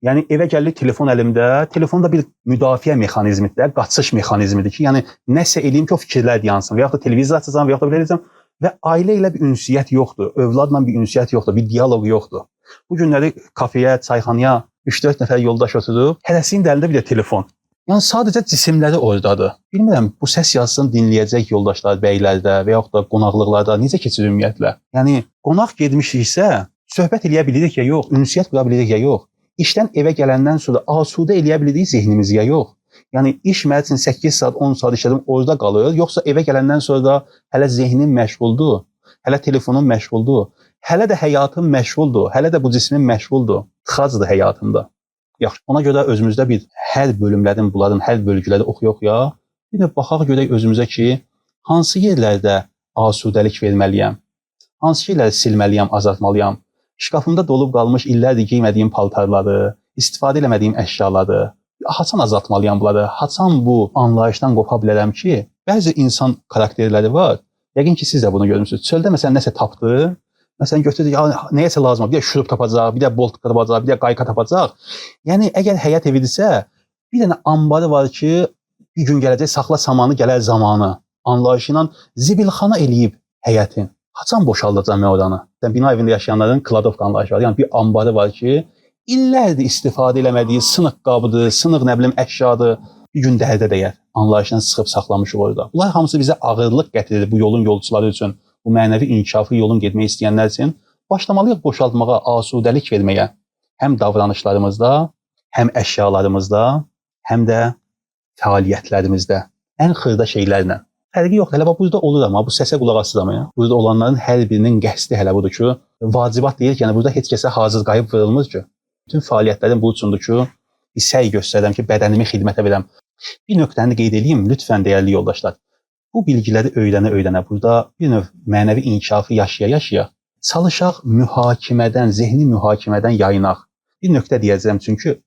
Yəni evə gəlirik, telefon əlimdə, telefon da bir müdafiə mexanizmidir, də, qaçış mexanizmidir ki, yəni nəsə eləyim ki, o fikirlər yansın və yaxud da televizor açacam və yaxud da belə edəcəm və ailə ilə bir ünsiyyət yoxdur, övladla bir ünsiyyət yoxdur, bir dialoq yoxdur. Bu günləri kafeyə, çayxanaya 3-4 nəfər yoldaş oturub, hərəsinin də əlində bir də telefon. Yəni sadəcə cisimləri oradadır. Bilmirəm, bu səs yazısını dinləyəcək yoldaşlar, bəylərdə və yaxud da qonaqlıqlarda necə keçir ümumiyyətlə? Yəni qonaq getmişiksə, söhbət eləyə bilirik ya yox, ünsiyyət qura bilirik ya yox. İşdən evə gələndən sonra asudə eləyə bilirik zehnimizi ya yox. Yəni iş mənim üçün 8 saat, 10 saat işlədim, orada qalır, yoxsa evə gələndən sonra da hələ zehnim məşğuldur, hələ telefonum məşğuldur, hələ də həyatım məşğuldur, hələ də bu cismim məşğuldur, tıxacdır həyatımda. Yaxşı, ona görə özümüzdə bir hər bölümlərin, bunların hər bölgüləri oxuya-oxuya bir də baxaq görək özümüzə ki, hansı yerlərdə asudəlik verməliyəm, hansı şeyləri silməliyəm, azaltmalıyam. Şkafımda dolub qalmış illərdir giymədiyim paltarları, istifadə eləmədiyim əşyaları, haçan azaltmalıyam bunları, haçan bu anlayışdan qopa bilərəm ki, bəzi insan karakterləri var, yəqin ki, siz də bunu görmüsünüz. Çöldə məsələn nəsə tapdı, məsələn götürdü, ya nəyəsə lazım, bir də şurup tapacaq, bir də bolt tapacaq, bir də qayka tapacaq. Yəni əgər həyət evidirsə, bir dənə ambarı var ki, bir gün gələcək, saxla samanı, gələr zamanı anlayışı ilə zibilxana eləyib həyətin. Haçan boşaldacam mən oranı? Yəni, bina evində yaşayanların kladovka anlayışı var. Yəni bir ambarı var ki, illərdir istifadə eləmədiyi sınıq qabıdır, sınıq nə bilim əşyadır, bir gün dərdə dəyər. Anlayışdan sıxıb saxlamışıq orada. Bunlar hamısı bizə ağırlıq gətirir bu yolun yolçuları üçün, bu mənəvi inkişafı yolun getmək istəyənlər üçün. Başlamalıyıq boşaltmağa, asudəlik verməyə. Həm davranışlarımızda, həm əşyalarımızda, həm də fəaliyyətlərimizdə. Ən xırda şeylərlə. Fərqi yoxdur. Hələ bax burada olur amma bu səsə qulaq asıram ya. Burada olanların hər birinin qəsdi hələ budur ki, vacibat deyil ki, yəni burada heç kəsə hazır qayıb vurulmur ki. Bütün fəaliyyətlərim bu üçündür ki, bir səy göstərirəm ki, bədənimi xidmətə verəm. Bir nöqtəni qeyd edeyim, lütfən dəyərli yoldaşlar. Bu bilgiləri öyrənə-öyrənə burada bir növ mənəvi inkişafı yaşaya-yaşaya çalışaq mühakimədən, zehni mühakimədən yayınaq. Bir nöqtə deyəcəm çünki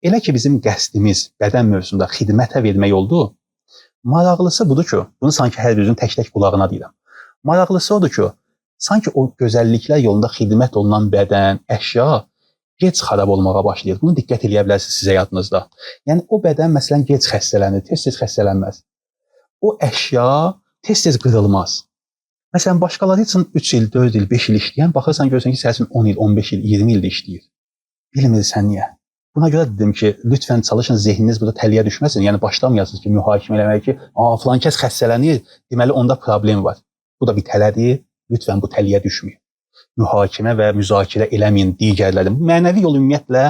elə ki bizim qəsdimiz bədən mövzusunda xidmətə vermək oldu, maraqlısı budur ki, bunu sanki hər birinizin tək-tək qulağına deyirəm. Maraqlısı odur ki, sanki o gözəlliklər yolunda xidmət olunan bədən, əşya gec xarab olmağa başlayır. Bunu diqqət eləyə bilərsiniz siz həyatınızda. Yəni o bədən məsələn gec xəstələnir, tez-tez xəstələnməz. O əşya tez-tez qırılmaz. Məsələn başqaları üçün 3 il, 4 il, 5 il işləyən, baxırsan görürsən ki, sənin üçün 10 il, 15 il, 20 ildir işləyir. Bilmirsən niyə? Buna görə dedim ki, lütfən çalışın zehniniz burada təliyə düşməsin. Yəni başlamayasınız ki, mühakimə eləmək ki, filan kəs xəstələnir, deməli onda problem var. Bu da bir tələdir. Lütfən bu təliyə düşməyin. Mühakimə və müzakirə eləməyin digərlərin. Bu mənəvi yol ümumiyyətlə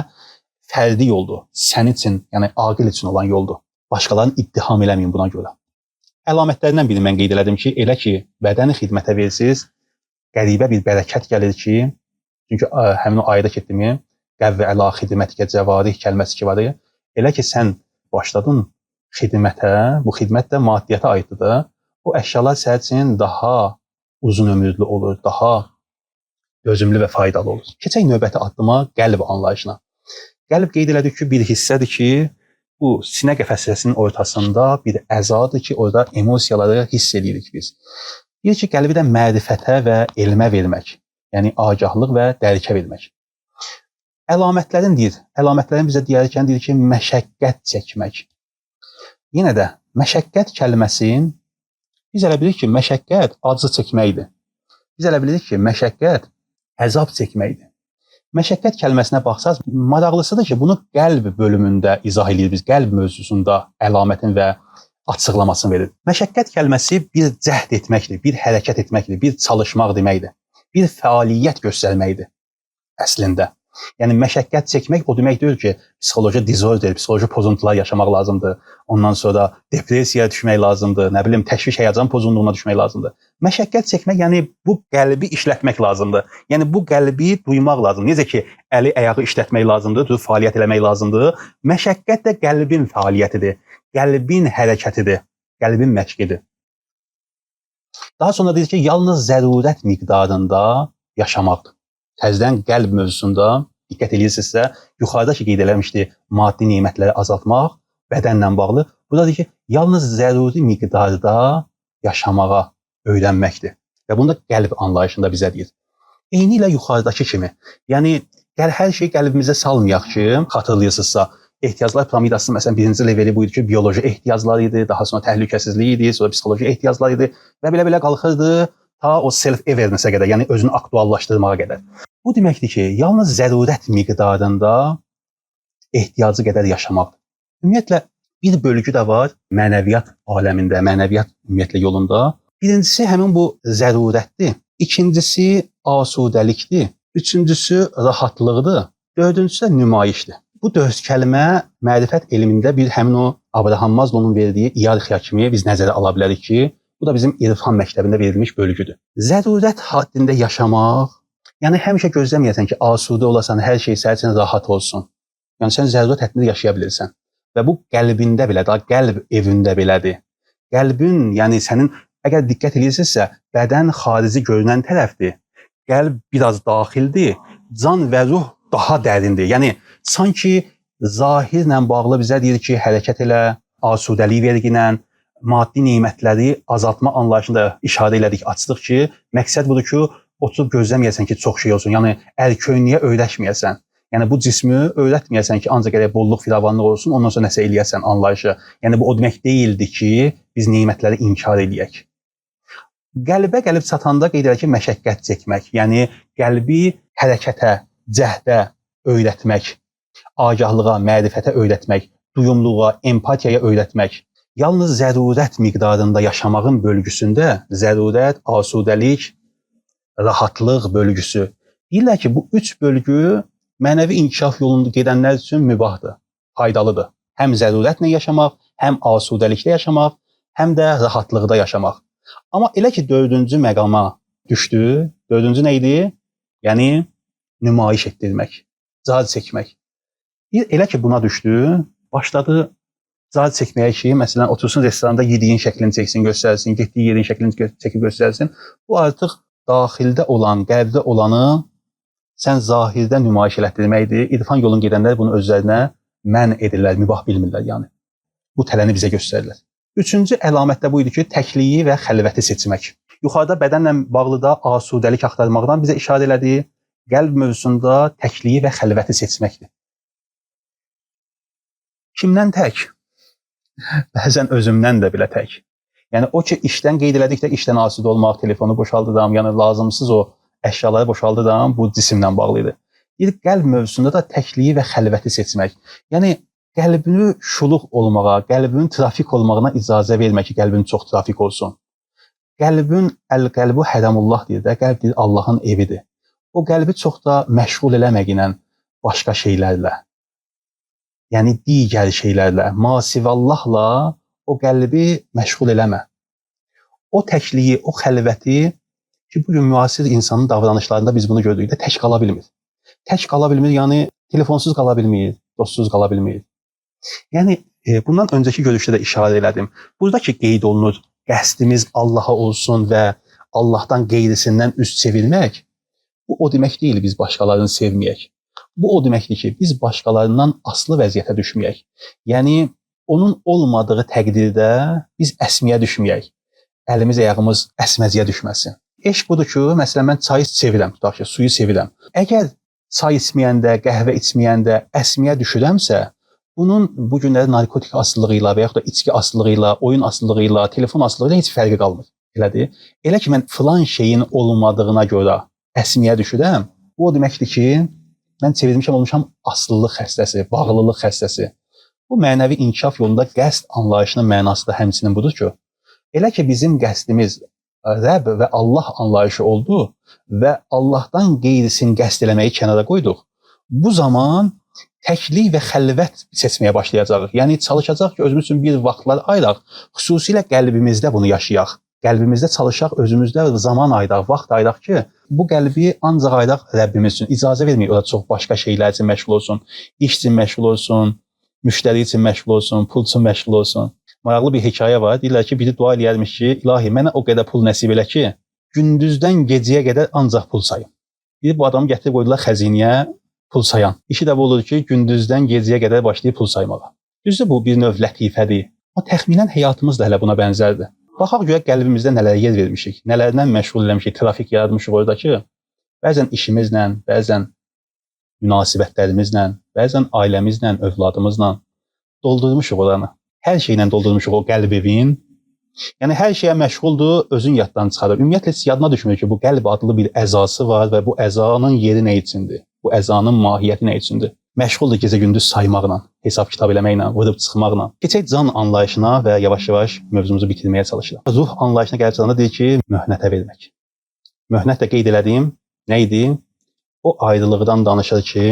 fərdi yoldur. Sənin üçün, yəni aqil üçün olan yoldur. Başqalarını ittiham eləməyin buna görə. Əlamətlərindən birini mən qeyd elədim ki, elə ki bədəni xidmətə versiniz, qəribə bir bərəkət gəlir ki, çünki həmin o ayədə getdimi, qəvvə əla xidmətikə cəvarih kəlməsi ki var. Elə ki sən başladın xidmətə, bu xidmət də maddiyyata aiddir da, o əşyalar sənin üçün daha uzun ömürlü olur, daha dözümlü və faydalı olur. Keçək növbəti addıma, qəlb anlayışına. Qəlb qeyd elədik ki, bir hissədir ki, bu sinə qəfəsəsinin ortasında bir əzadır ki, orada emosiyaları hiss edirik biz. Deyir ki, qəlbi də mərifətə və elmə vermək, yəni agahlıq və dərkə vermək. Əlamətlərin deyir, əlamətlərin bizə deyərkən deyir ki, məşəqqət çəkmək. Yenə də məşəqqət kəlməsinin biz elə bilirik ki, məşəqqət acı çəkməkdir. Biz elə bilirik ki, məşəqqət əzab çəkməkdir. Məşəqqət kəlməsinə baxsaz, maraqlısıdır ki, bunu qəlb bölümündə izah eləyir biz, qəlb mövzusunda əlamətin və açıqlamasını verir. Məşəqqət kəlməsi bir cəhd etməkdir, bir hərəkət etməkdir, bir çalışmaq deməkdir, bir fəaliyyət göstərməkdir əslində. Yəni məşəqqət çəkmək o demək deyil ki, psixoloji disorder, psixoloji pozuntular yaşamaq lazımdır. Ondan sonra depressiyaya düşmək lazımdır, nə bilim təşviş, həyəcan pozunluğuna düşmək lazımdır. Məşəqqət çəkmək, yəni bu qəlbi işlətmək lazımdır. Yəni bu qəlbi duymaq lazımdır. Necə ki, əli, ayağı işlətmək lazımdır, durub fəaliyyət eləmək lazımdır. Məşəqqət də qəlbin fəaliyyətidir. Qəlbin hərəkətidir. Qəlbin məşqidir. Daha sonra deyir ki, yalnız zərurət miqdarında yaşamaqdır. Təzədən qəlb mövzusunda diqqət eləyirsinizsə, yuxarıda ki qeyd eləmişdi, maddi nemətləri azaltmaq bədənlə bağlı. Burada deyir ki, yalnız zəruri miqdarda yaşamağa öyrənməkdir. Və bunu da qəlb anlayışında bizə deyir. Eyni ilə yuxarıdakı kimi. Yəni gəl hər şeyi qəlbimizə salmayaq ki, xatırlayırsınızsa, ehtiyaclar piramidasının məsələn birinci leveli bu idi ki, bioloji ehtiyaclar idi, daha sonra təhlükəsizlik idi, sonra psixoloji ehtiyaclar idi və belə-belə qalxırdı ta o self-awareness-ə qədər, yəni özünü aktuallaşdırmağa qədər. Bu deməkdir ki, yalnız zərurət miqdarında ehtiyacı qədər yaşamaqdır. Ümumiyyətlə bir bölgü də var mənəviyyat aləmində, mənəviyyat ümumiyyətlə yolunda. Birincisi həmin bu zərurətdir. İkincisi asudəlikdir. Üçüncüsü rahatlıqdır. Dördüncüsü də nümayişdir. Bu dörd kəlmə mərifət elmində bir həmin o Abraham Maslow'un verdiyi iyerarxiya kimi biz nəzərə ala bilərik ki, bu da bizim irfan məktəbində verilmiş bölgüdür. Zərurət haddində yaşamaq, yəni həmişə gözləməyəsən ki, asudə olasan, hər şey sənin üçün rahat olsun. Yəni sən zərurət həddində yaşaya bilirsən. Və bu qəlbində belə, daha qəlb evində belədir. Qəlbin, yəni sənin əgər diqqət eləyirsinizsə, bədən xarici görünən tərəfdir. Qəlb biraz daxildir, can və ruh daha dərindir. Yəni sanki zahirlə bağlı bizə deyir ki, hərəkət elə, asudəlik verginə, maddi nemətləri azaltma anlayışını da işarə elədik, açdıq ki, məqsəd budur ki, oturub gözləməyəsən ki, çox şey olsun. Yəni ərköyünlüyə öyrəşməyəsən. Yəni bu cismi öyrətməyəsən ki, ancaq gərək bolluq, firavanlıq olsun, ondan sonra nəsə eləyəsən anlayışı. Yəni bu o demək deyildi ki, biz nemətləri inkar eləyək. Qəlbə gəlib çatanda qeyd edək ki, məşəqqət çəkmək, yəni qəlbi hərəkətə, cəhdə öyrətmək, agahlığa, mərifətə öyrətmək, duyumluğa, empatiyaya öyrətmək. Yalnız zərurət miqdarında yaşamağın bölgüsündə zərurət, asudəlik, rahatlıq bölgüsü. Deyirlər ki, bu üç bölgü mənəvi inkişaf yolunda gedənlər üçün mübahdır, faydalıdır. Həm zərurətlə yaşamaq, həm asudəlikdə yaşamaq, həm də rahatlıqda yaşamaq. Amma elə ki, dördüncü məqama düşdü, dördüncü nə idi? Yəni nümayiş etdirmək, car çəkmək. Elə ki, buna düşdü, başladı car çəkməyə ki, məsələn, otursun restoranda yediyin şəklini çəksin, göstərsin, getdiyi yerin şəklini çəkib göstərsin. Bu artıq daxildə olan, qəlbdə olanı sən zahirdə nümayiş elətdirməkdir. İrfan yolun gedənlər bunu özlərinə mən edirlər, mübah bilmirlər yəni. Bu tələni bizə göstərirlər. Üçüncü əlamət də bu idi ki, təkliyi və xəlvəti seçmək. Yuxarıda bədənlə bağlı da asudəlik axtarmaqdan bizə işarə elədi. Qəlb mövzusunda təkliyi və xəlvəti seçməkdir. Kimdən tək? Bəzən özümdən də belə tək. Yəni o ki, işdən qeyd elədikdə işdən asudə olmaq, telefonu boşaldıram, yəni lazımsız o əşyaları boşaldıram, bu cisimlə bağlı idi. Bir qəlb mövzusunda da təkliyi və xəlvəti seçmək. Yəni qəlbini şuluq olmağa, qəlbinin trafik olmağına icazə vermə ki, qəlbin çox trafik olsun. Qəlbin əl-qəlbu hərəmullah deyir də, qəlb deyir Allahın evidir. O qəlbi çox da məşğul eləməklə başqa şeylərlə, yəni digər şeylərlə, masivallahla o qəlbi məşğul eləmə. O təkliyi, o xəlvəti ki, bugün müasir insanın davranışlarında biz bunu gördük də, tək qala bilmir. Tək qala bilmir, yəni telefonsuz qala bilmir, dostsuz qala bilmir. Yəni bundan öncəki görüşdə də işarə elədim. Burada ki qeyd olunur, qəsdimiz Allaha olsun və Allahdan qeyrisindən üz çevirmək, bu o demək deyil biz başqalarını sevməyək. Bu o deməkdir ki, biz başqalarından asılı vəziyyətə düşməyək. Yəni onun olmadığı təqdirdə biz əsməyə düşməyək. Əlimiz, ayağımız əsməziyə düşməsin. Eşq budur ki, məsələn mən çayı sevirəm, tutaq ki, suyu sevirəm. Əgər çay içməyəndə, qəhvə içməyəndə əsməyə düşürəmsə, bunun bu günləri narkotik asılılığı ilə və yaxud da içki asılılığı ilə, oyun asılılığı ilə, telefon asılılığı ilə heç fərqi qalmır. Elədir? Elə ki mən filan şeyin olmadığına görə əsməyə düşürəm, bu o deməkdir ki, mən çevirmişəm, olmuşam asılılıq xəstəsi, bağlılıq xəstəsi. Bu mənəvi inkişaf yolunda qəsd anlayışının mənası da həmçinin budur ki, elə ki bizim qəsdimiz Rəbb və Allah anlayışı oldu və Allahdan qeyrisini qəsd eləməyi kənara qoyduq, Bu zaman təklik və xəlvət seçməyə başlayacağıq. Yəni çalışacaq ki, özümüz üçün bir vaxtlar ayıraq, xüsusilə qəlbimizdə bunu yaşayaq. Qəlbimizdə çalışaq, özümüzdə zaman ayıraq, vaxt ayıraq ki, bu qəlbi ancaq ayıraq Rəbbimiz üçün. İcazə verməyək o da çox başqa şeylər üçün məşğul olsun, iş üçün məşğul olsun, müştəri üçün məşğul olsun, pul üçün məşğul olsun. Maraqlı bir hekayə var. Deyirlər ki, biri dua eləyərmiş ki, ilahi mənə o qədər pul nəsib elə ki, gündüzdən gecəyə qədər ancaq pul sayım. Bir bu adamı gətirib qoydular xəzinəyə pul sayan. İşi də bu olur ki, gündüzdən gecəyə qədər başlayır pul saymağa. Düzdür, bu bir növ lətifədir. Amma təxminən həyatımız da hələ buna bənzərdir. Baxaq görək qəlbimizdə nələrə yer vermişik, nələrlə məşğul eləmişik, trafik yaratmışıq orada ki, bəzən işimizlə, bəzən münasibətlərimizlə, bəzən ailəmizlə, övladımızla doldurmuşuq oranı. Hər şeylə doldurmuşuq o qəlb evin. Yəni hər şeyə məşğuldur, özün yaddan çıxarır. Ümumiyyətlə heç yadına düşmür ki, bu qəlb adlı bir əzası var və bu əzanın yeri nə üçündür? Bu əzanın mahiyyəti nə üçündür? Məşğuldur gecə-gündüz saymaqla, hesab-kitab eləməklə, vurub çıxmaqla. Keçək can anlayışına və yavaş-yavaş mövzumuzu bitirməyə çalışırıq. Ruh anlayışına gəlib çatanda deyir ki, möhnətə vermək. Möhnət də qeyd elədiyim nə idi? O ayrılıqdan danışır ki,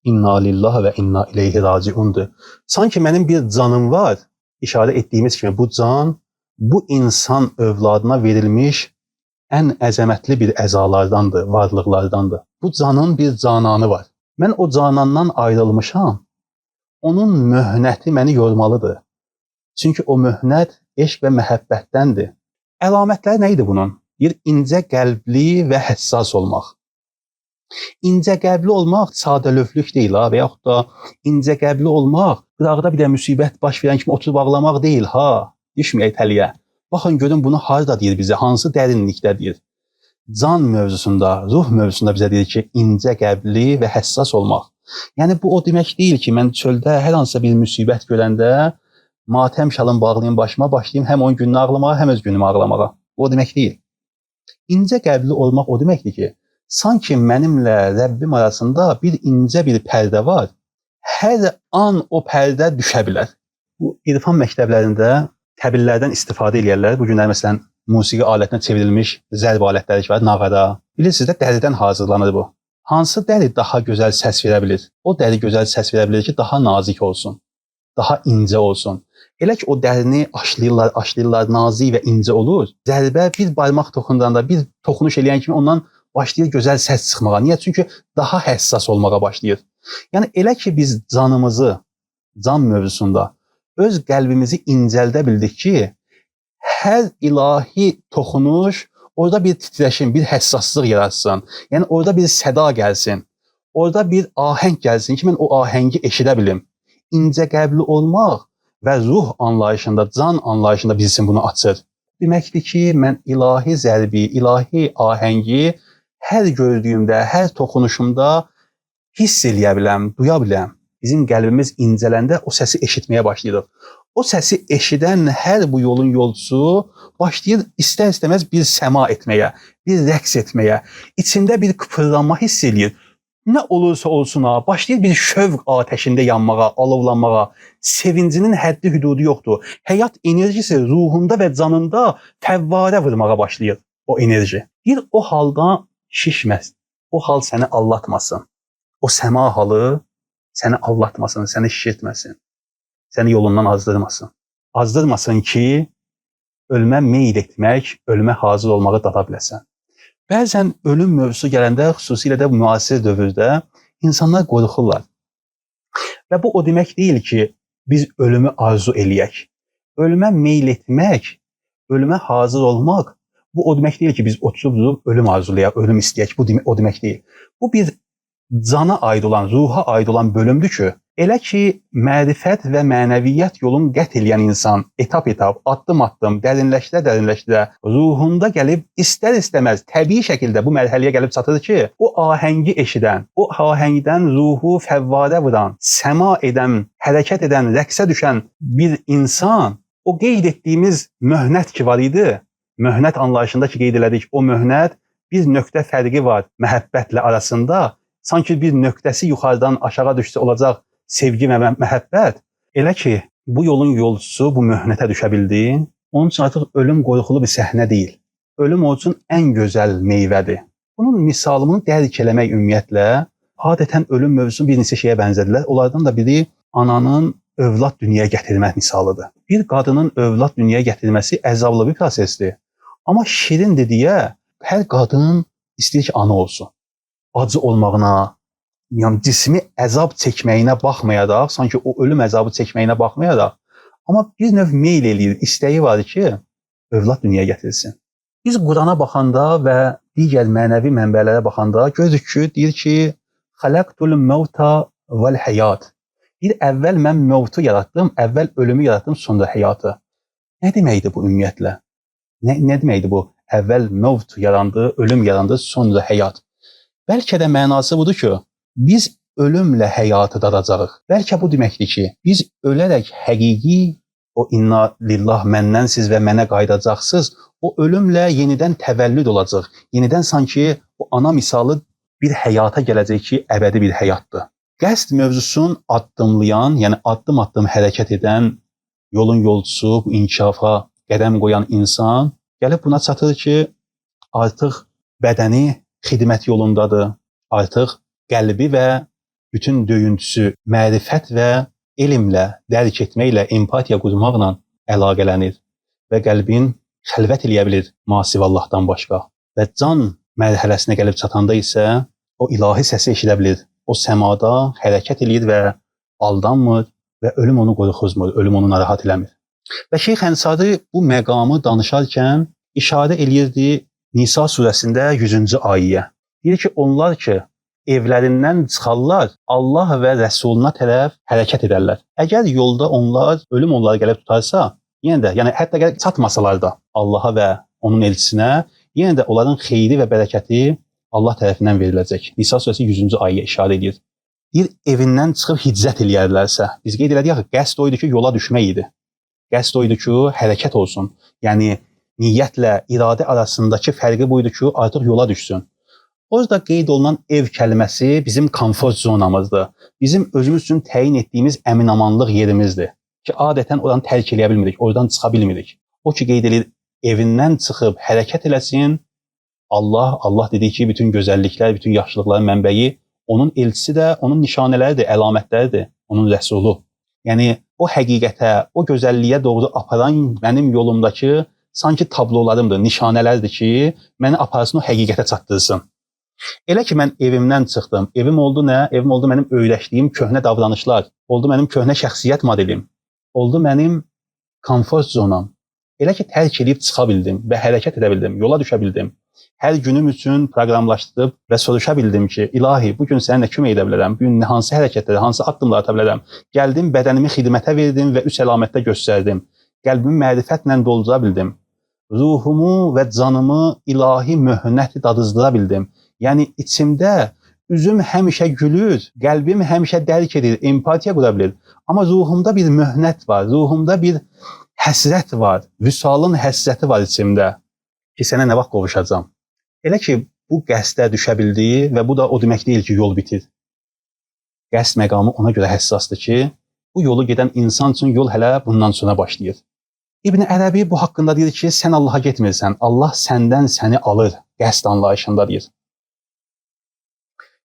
inna lillahi və inna ileyhi raciundur. Sanki mənim bir canım var, işarə etdiyimiz kimi bu can bu insan övladına verilmiş ən əzəmətli bir əzalardandır, varlıqlardandır. Bu canın bir cananı var. Mən o canandan ayrılmışam. Onun möhnəti məni yormalıdır. Çünki o möhnət eşq və məhəbbətdəndir. Əlamətləri nə idi bunun? Bir incə qəlbli və həssas olmaq. İncə qəlbli olmaq sadəlövhlük deyil ha, və yaxud da incə qəlbli olmaq qıraqda bir də müsibət baş verən kimi oturub ağlamaq deyil ha. Düşməyək tələyə. Baxın görün bunu harda deyir bizə, hansı dərinlikdə deyir. Can mövzusunda, ruh mövzusunda bizə deyir ki, incə qəlbli və həssas olmaq. Yəni bu o demək deyil ki, mən çöldə hər hansısa bir müsibət görəndə matəm şalım bağlayım başıma, başlayım həm onun gününü ağlamağa, həm öz günümü ağlamağa. Bu o demək deyil. İncə qəlbli olmaq o deməkdir ki, sanki mənimlə Rəbbim arasında bir incə bir pərdə var. Hər an o pərdə düşə bilər. Bu irfan məktəblərində təbillərdən istifadə eləyərlər. Bu günlər məsələn musiqi alətinə çevrilmiş zərb alətləri ki var, nağara. Bilirsiniz də dəridən hazırlanır bu. Hansı dəri daha gözəl səs verə bilir? O dəri gözəl səs verə bilir ki, daha nazik olsun, daha incə olsun. Elə ki o dərini aşlayırlar, aşlayırlar, nazik və incə olur. Zərbə bir barmaq toxundanda, bir toxunuş eləyən kimi ondan başlayır gözəl səs çıxmağa. Niyə? Çünki daha həssas olmağa başlayır. Yəni elə ki biz canımızı, can mövzusunda öz qəlbimizi incəldə bildik ki, hər ilahi toxunuş orada bir titrəşim, bir həssaslıq yaratsın. Yəni orada bir səda gəlsin. Orada bir ahəng gəlsin ki, mən o ahəngi eşidə bilim. İncə qəlbli olmaq və ruh anlayışında, can anlayışında bizim bunu açır. Deməkdir ki, mən ilahi zərbi, ilahi ahəngi hər gördüyümdə, hər toxunuşumda hiss eləyə biləm, duya biləm. Bizim qəlbimiz incələndə o səsi eşitməyə başlayırıq. O səsi eşidən hər bu yolun yolçusu başlayır istər-istəməz bir səma etməyə, bir rəqs etməyə, içində bir qıpırdanma hiss eləyir. Nə olursa olsun ha, başlayır bir şövq atəşində yanmağa, alovlanmağa. Sevincinin həddi hüdudu yoxdur. Həyat enerjisi ruhunda və canında fəvvarə vurmağa başlayır o enerji. Bir o halda şişməz. O hal səni allatmasın. O səma halı səni allatmasın, səni şişirtməsin. Səni yolundan azdırmasın. Azdırmasın ki, ölmə meyl etmək, ölmə hazır olmağı dada biləsən. Bəzən ölüm mövzusu gələndə, xüsusilə də müasir dövrdə insanlar qorxurlar. Və bu o demək deyil ki, biz ölümü arzu eləyək. Ölmə meyl etmək, ölümə hazır olmaq, bu o demək deyil ki, biz oturub durub ölüm arzulayaq, ölüm istəyək. Bu o demək deyil. Bu bir cana aid olan, ruha aid olan bölümdür ki, elə ki, mərifət və mənəviyyat yolunu qət eləyən insan etap-etap, addım-addım, dərinləşdirə-dərinləşdirə ruhunda gəlib istər-istəməz təbii şəkildə bu mərhələyə gəlib çatır ki, o ahəngi eşidən, o ahəngdən ruhu fəvvarə vuran, səma edən, hərəkət edən, rəqsə düşən bir insan, o qeyd etdiyimiz möhnət ki var idi, möhnət anlayışında ki qeyd elədik, o möhnət bir nöqtə fərqi var məhəbbətlə arasında. Sanki bir nöqtəsi yuxarıdan aşağı düşsə olacaq sevgi və məhəbbət. Elə ki, bu yolun yolçusu bu möhnətə düşə bildi, onun üçün artıq ölüm qorxulu bir səhnə deyil. Ölüm onun üçün ən gözəl meyvədir. Bunun misalını dərk eləmək ümumiyyətlə Adətən ölüm mövzusunu bir neçə şeyə bənzədirlər. Onlardan da biri ananın övlad dünyaya gətirmə misalıdır. Bir qadının övlad dünyaya gətirməsi əzablı bir prosesdir. Amma şirindir deyə hər qadın istəyir ki, ana olsun. Acı olmağına, yəni cismi əzab çəkməyinə baxmayaraq, sanki o ölüm əzabı çəkməyinə baxmayaraq, amma bir növ meyl eləyir, istəyi var ki, övlad dünyaya gətirsin. Biz Qurana baxanda və digər mənəvi mənbələrə baxanda görürük ki, deyir ki, xələqtul mevta vel həyat. Bir əvvəl mən mövtu yaratdım, əvvəl ölümü yaratdım, sonra həyatı. Nə deməkdir bu ümumiyyətlə? Nə deməkdir bu? Əvvəl mövt yarandı, ölüm yarandı, sonra həyat. Bəlkə də mənası budur ki, biz ölümlə həyatı dadacağıq. Bəlkə bu deməkdir ki, biz ölərək həqiqi o inna lillah məndənsiz və mənə qayıdacaqsınız, o ölümlə yenidən təvəllüd olacaq. Yenidən sanki o ana misalı bir həyata gələcək ki, əbədi bir həyatdır. Qəsd mövzusunu addımlayan, yəni addım-addım hərəkət edən, yolun yolçusu, bu inkişafa qədəm qoyan insan gəlib buna çatır ki, artıq bədəni xidmət yolundadır, artıq qəlbi və bütün döyüntüsü mərifət və elmlə, dərk etməklə, empatiya qurmaqla əlaqələnir və qəlbin xəlvət eləyə bilir masiv Allahdan başqa. Və can mərhələsinə gəlib çatanda isə o ilahi səsi eşidə bilir. O səmada hərəkət eləyir və aldanmır və ölüm onu qorxuzmur, ölüm onu narahat eləmir. Və Şeyx Ənsari bu məqamı danışarkən işarə eləyirdi Nisa surəsində 100-cü ayəyə. Deyir ki, onlar ki, evlərindən çıxarlar, Allah və Rəsuluna tərəf hərəkət edərlər. Əgər yolda onlar, ölüm onları gəlib tutarsa, yenə də, yəni hətta gəlib çatmasalar da Allaha və onun elçisinə, yenə də onların xeyri və bərəkəti Allah tərəfindən veriləcək. Nisa surəsi 100-cü ayəyə işarə edir. Deyir, evindən çıxıb hicrət eləyərlərsə, biz qeyd elədik axı, qəsd o idi ki, yola düşmək idi. Qəsd o idi ki, hərəkət olsun. Yəni, niyyətlə iradə arasındakı fərqi bu idi ki, artıq yola düşsün. Orada qeyd olunan ev kəlməsi bizim komfort zonamızdır. Bizim özümüz üçün təyin etdiyimiz əminamanlıq yerimizdir. Ki, adətən oranı tərk eləyə bilmirik, oradan çıxa bilmirik. O ki, qeyd edir, evindən çıxıb hərəkət eləsin, Allah dediyi ki, bütün gözəlliklər, bütün yaxşılıqların mənbəyi onun elçisi də, onun nişanələridir, əlamətləridir, onun rəsulu. Yəni, o həqiqətə, o gözəlliyə doğru aparan mənim yolumdakı sanki tablolarımdır, nişanələrdir ki, məni aparsın, o həqiqətə çatdırsın. Elə ki, mən evimdən çıxdım, evim oldu nə? Evim oldu mənim öyrəşdiyim köhnə davranışlar, oldu mənim köhnə şəxsiyyət modelim, oldu mənim komfort zonam. Elə ki, tərk edib çıxa bildim və hərəkət edə bildim, yola düşə bildim. Hər günüm üçün proqramlaşdırıb və soruşa bildim ki, ilahi, bu gün sənə nə kömək edə bilərəm, bu gün hansı hərəkətləri, hansı addımlar ata bilərəm. Gəldim, bədənimi xidmətə verdim və üç əlamətdə göstərdim. Qəlbimi mərifətlə doldura bildim. Ruhumu və canımı ilahi möhnəti dadızdıra bildim. Yəni, içimdə üzüm həmişə gülür, qəlbim həmişə dərk edir, empatiya qura bilir. Amma ruhumda bir möhnət var, ruhumda bir həsrət var, vüsalın həsrəti var içimdə ki, sənə nə vaxt qovuşacam. Elə ki, bu qəsdə düşə bildi və bu da o demək deyil ki, yol bitir. Qəsd məqamı ona görə həssasdır ki, bu yolu gedən insan üçün yol hələ bundan sonra başlayır. İbn Ərəbi bu haqqında deyir ki, sən Allaha getmirsən, Allah səndən səni alır, qəsd anlayışında deyir.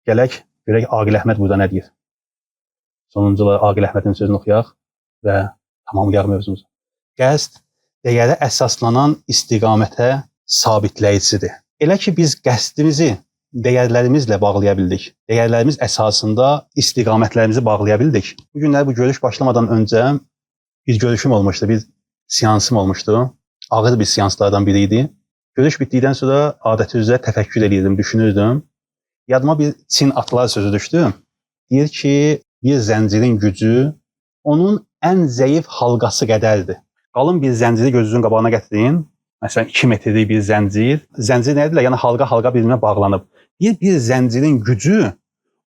Gələk, görək Aqil Əhməd burada nə deyir. Sonuncu olaraq Aqil Əhmədin sözünü oxuyaq və tamamlayaq mövzumuzu. Qəsd dəyərə əsaslanan istiqamətə sabitləyicidir. Elə ki, biz qəsdimizi dəyərlərimizlə bağlaya bildik, dəyərlərimiz əsasında istiqamətlərimizi bağlaya bildik. Bu günlər bu görüş başlamadan öncə bir görüşüm olmuşdu, bir seansım olmuşdu. Ağır bir seanslardan biri idi. Görüş bitdikdən sonra adəti üzrə təfəkkür eləyirdim, düşünürdüm. Yadıma bir Çin atlar sözü düşdü. Deyir ki, bir zəncirin gücü onun ən zəif halqası qədərdir. Qalın bir zənciri gözünüzün qabağına gətirin. Məsələn, 2 metrlik bir zəncir. Zəncir nə edirlər? Yəni halqa-halqa bir-birinə bağlanıb. Deyir, bir zəncirin gücü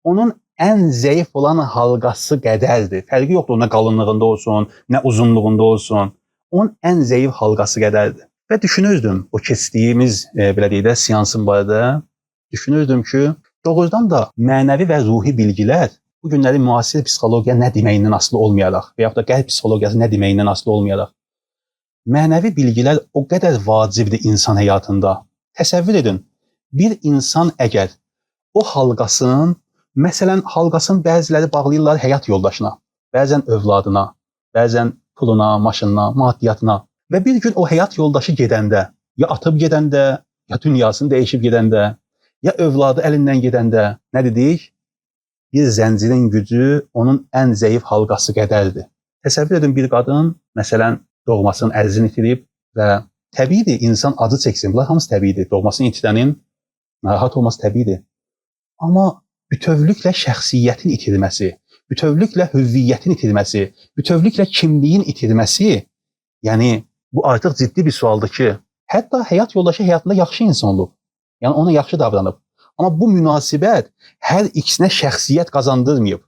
onun ən zəif olan halqası qədərdir. Fərqi yoxdur, nə qalınlığında olsun, nə uzunluğunda olsun. Onun ən zəif halqası qədərdir. Və düşünürdüm o keçdiyimiz, belə deyək də, seansın barədə. Düşünürdüm ki, doğrudan da mənəvi və ruhi bilgilər bu günləri müasir psixologiya nə deməyindən asılı olmayaraq və yaxud da qərb psixologiyası nə deməyindən asılı olmayaraq, mənəvi bilgilər o qədər vacibdir insan həyatında. Təsəvvür edin, bir insan əgər o halqasının Məsələn, halqasını bəziləri bağlayırlar həyat yoldaşına, bəzən övladına, bəzən puluna, maşınına, maddiyyatına. Və bir gün o həyat yoldaşı gedəndə, ya atıb gedəndə, ya dünyasını dəyişib gedəndə, ya övladı əlindən gedəndə, nə dedik? Bir zəncirin gücü onun ən zəif halqası qədərdir. Təsəvvür edin, bir qadın, məsələn, doğmasının əzizini itirib və təbiidir, insan acı çəksin. Bunlar hamısı təbiidir. Doğmasını itirənin narahat olması təbiidir. Amma bütövlüklə şəxsiyyətin itirməsi, bütövlüklə hüviyyətin itirməsi, bütövlüklə kimliyin itirməsi, yəni bu artıq ciddi bir sualdır ki, hətta həyat yoldaşı həyatında yaxşı insan olub. Yəni ona yaxşı davranıb. Amma bu münasibət hər ikisinə şəxsiyyət qazandırmayıb.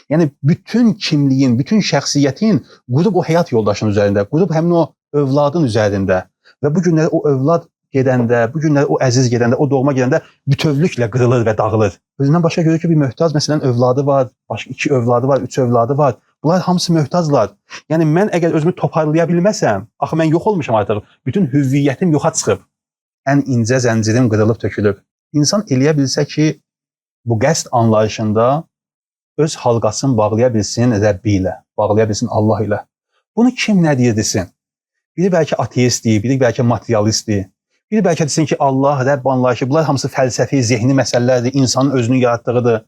Yəni bütün kimliyin, bütün şəxsiyyətin qurub o həyat yoldaşının üzərində, qurub həmin o övladın üzərində və bu günləri o övlad gedəndə, bu günləri o əziz gedəndə, o doğma gedəndə bütövlüklə qırılır və dağılır. Özündən başqa görür ki, bir möhtac, məsələn, övladı var, başqa 2 övladı var, 3 övladı var. Bunlar hamısı möhtaclar. Yəni mən əgər özümü toparlaya bilməsəm, axı mən yox olmuşam artıq. Bütün hüviyyətim yoxa çıxıb. Ən incə zəncirim qırılıb tökülüb. İnsan eləyə bilsə ki, bu qəsd anlayışında öz halqasını bağlaya bilsin Rəbbi ilə, bağlaya bilsin Allah ilə. Bunu kim nə deyir desin? Biri bəlkə ateistdir, biri bəlkə materialistdir. Biri bəlkə desin ki, Allah, Rəbb anlayışı, bunlar hamısı fəlsəfi, zehni məsələlərdir, insanın özünün yaratdığıdır.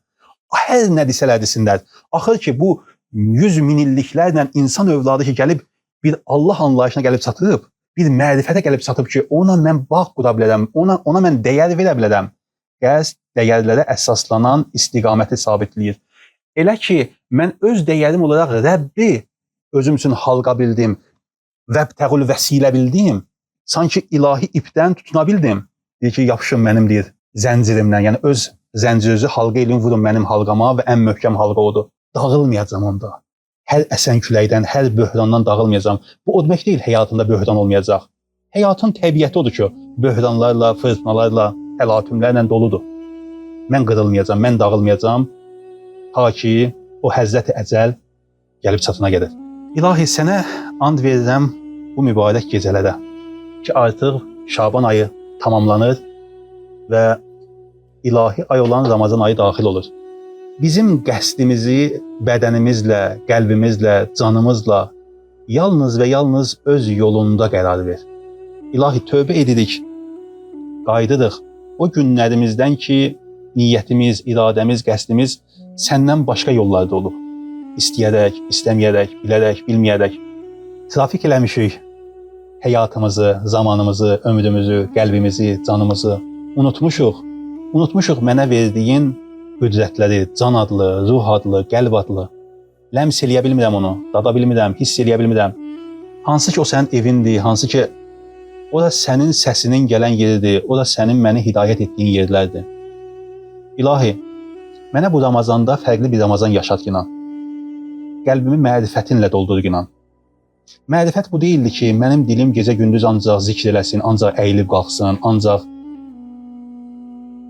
Hər nə desələr desinlər. Axır ki, bu 100 min illiklərlə insan övladı ki, gəlib bir Allah anlayışına gəlib çatıb, bir mərifətə gəlib çatıb ki, ona mən bağ qura bilərəm, ona mən dəyər verə bilərəm. Qəsd dəyərlərə əsaslanan istiqaməti sabitləyir. Elə ki, mən öz dəyərim olaraq Rəbbi özüm üçün halqa bildim, vəbtəğül vəsilə bildim, sanki ilahi ipdən tutuna bildim. Deyir ki, yapışın mənim, deyir, zəncirimdən, yəni öz zəncirinizi halqa eləyin, vurun mənim halqama və ən möhkəm halqa odur. Dağılmayacam onda. Hər əsən küləkdən, hər böhrandan dağılmayacam. Bu o demək deyil, həyatında böhran olmayacaq. Həyatın təbiəti odur ki, böhranlarla, fırtınalarla, təlatümlərlə doludur. Mən qırılmayacam, mən dağılmayacam. Ta ki, o həzrəti əcəl gəlib çatına qədər. İlahi, sənə and verirəm bu mübarək gecələrə ki, artıq Şaban ayı tamamlanır və ilahi ay olan Ramazan ayı daxil olur. Bizim qəsdimizi bədənimizlə, qəlbimizlə, canımızla yalnız və yalnız öz yolunda qərar ver. İlahi, tövbə edirik, qayıdırıq o günlərimizdən ki, niyyətimiz, iradəmiz, qəsdimiz səndən başqa yollarda olub. İstəyərək, istəməyərək, bilərək, bilməyərək trafik eləmişik həyatımızı, zamanımızı, ömrümüzü, qəlbimizi, canımızı unutmuşuq. Unutmuşuq mənə verdiyin qüdrətləri, can adlı, ruh adlı, qəlb adlı. Ləms eləyə bilmirəm onu, dada bilmirəm, hiss eləyə bilmirəm. Hansı ki o sənin evindir, hansı ki o da sənin səsinin gələn yeridir, o da sənin məni hidayət etdiyin yerlərdir. İlahi, mənə bu Ramazanda fərqli bir Ramazan yaşat inan. Qəlbimi mərifətinlə doldur inan. Mərifət bu deyildi ki, mənim dilim gecə-gündüz ancaq zikr eləsin, ancaq əyilib qalxsın, ancaq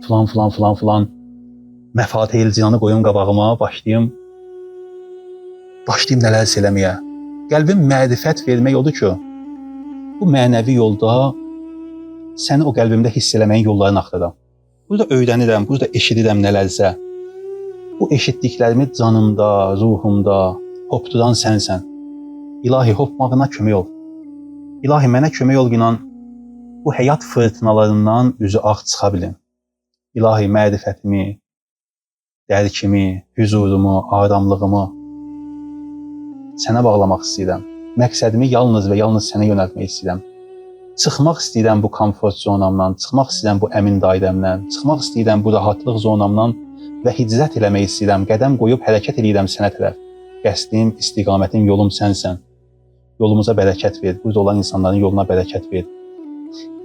filan, filan, filan, filan məfatehil cinanı qoyum qabağıma, başlayım nələrsə eləməyə. Qəlbim mərifət vermək odur ki, bu mənəvi yolda səni o qəlbimdə hiss eləməyin yollarını axtarıram. Burada öyrənirəm, burada eşidirəm nələrsə. Bu eşitdiklərimi canımda, ruhumda hopduran sənsən. İlahi, hopmağına kömək ol. İlahi, mənə kömək ol inan, bu həyat fırtınalarından üzü ağ çıxa bilim. İlahi, mərifətimi, dərkimi, hüzurumu, aramlığımı sənə bağlamaq istəyirəm. Məqsədimi yalnız və yalnız sənə yönəltmək istəyirəm. Çıxmaq istəyirəm bu komfort zonamdan, çıxmaq istəyirəm bu əmin dairəmdən, çıxmaq istəyirəm bu rahatlıq zonamdan və hicrət eləmək istəyirəm, qədəm qoyub hərəkət eləyirəm sənə tərəf. Qəsdim, istiqamətim, yolum sənsən. Yolumuza bərəkət ver, burada olan insanların yoluna bərəkət ver.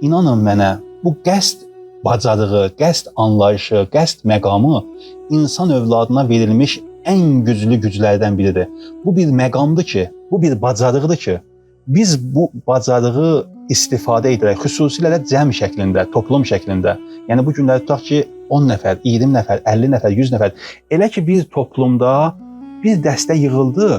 İnanın mənə, bu qəsd bacarığı, qəsd anlayışı, qəsd məqamı insan övladına verilmiş ən güclü güclərdən biridir. Bu bir məqamdır ki, bu bir bacarıqdır ki, biz bu bacarığı istifadə edərək, xüsusilə də cəm şəklində, toplum şəklində, yəni bu günləri tutaq ki, 10 nəfər, 20 nəfər, 50 nəfər, 100 nəfər, elə ki bir toplumda bir dəstə yığıldı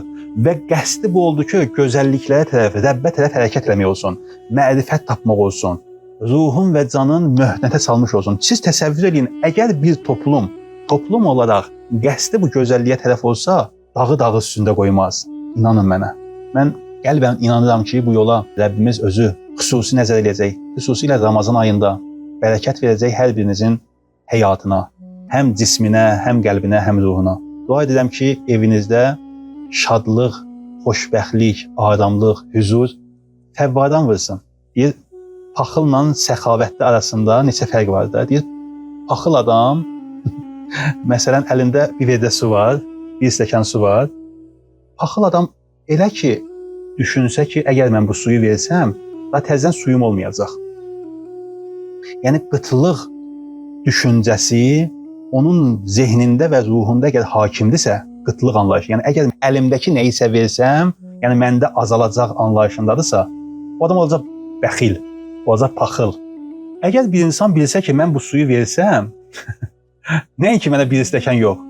və qəsdi bu oldu ki, gözəlliklərə tərəf, Rəbbə tərəf hərəkət eləmək olsun, mərifət tapmaq olsun, ruhun və canın möhnətə salmış olsun. Siz təsəvvür eləyin, əgər bir toplum Toplum olaraq qəsdi bu gözəlliyə tərəf olsa, dağı dağı üstündə qoymaz. İnanın mənə. Mən qəlbən inanıram ki, bu yola Rəbbimiz özü xüsusi nəzər eləyəcək. Xüsusilə Ramazan ayında bərəkət verəcək hər birinizin həyatına, həm cisminə, həm qəlbinə, həm ruhuna. Dua edirəm ki, evinizdə şadlıq, xoşbəxtlik, aramlıq, hüzur fəvvaran vursun. Deyir, paxılla səxavətli arasında neçə fərq var da? Deyir, paxıl adam, məsələn, əlində bir vedrə su var, bir stəkan su var. Paxıl adam elə ki, düşünsə ki, əgər mən bu suyu versəm, daha təzədən suyum olmayacaq. Yəni, qıtlıq düşüncəsi onun zehnində və ruhunda əgər hakimdirsə, qıtlıq anlayışı, yəni əgər əlimdəki nəyisə versəm, yəni məndə azalacaq anlayışındadırsa, o adam olacaq bəxil, olacaq paxıl. Əgər bir insan bilsə ki, mən bu suyu versəm, nəinki mənə bir stəkan yox,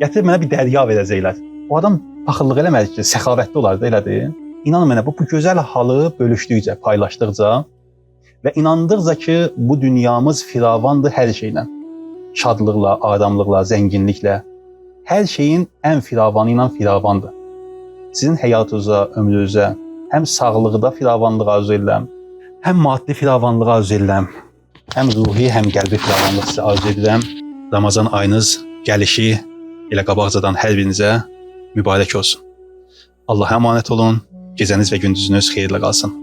gətirib mənə bir dərya verəcəklər. O adam paxıllıq eləmədi ki, səxavətli olardı, elədir. İnanın mənə, bu gözəl halı bölüşdükcə, paylaşdıqca və inandıqca ki, bu dünyamız firavandır hər şeylə. Şadlıqla, aramlıqla, zənginliklə, hər şeyin ən firavanı ilə firavandır. Sizin həyatınıza, ömrünüzə həm sağlıqda firavanlıq arzu edirəm, həm maddi firavanlıq arzu edirəm, həm ruhi, həm qəlbi firavanlıq sizə arzu edirəm. Ramazan ayınız gəlişi elə qabaqcadan hər birinizə mübarək olsun. Allah'a əmanət olun. Gecəniz və gündüzünüz xeyirlə qalsın.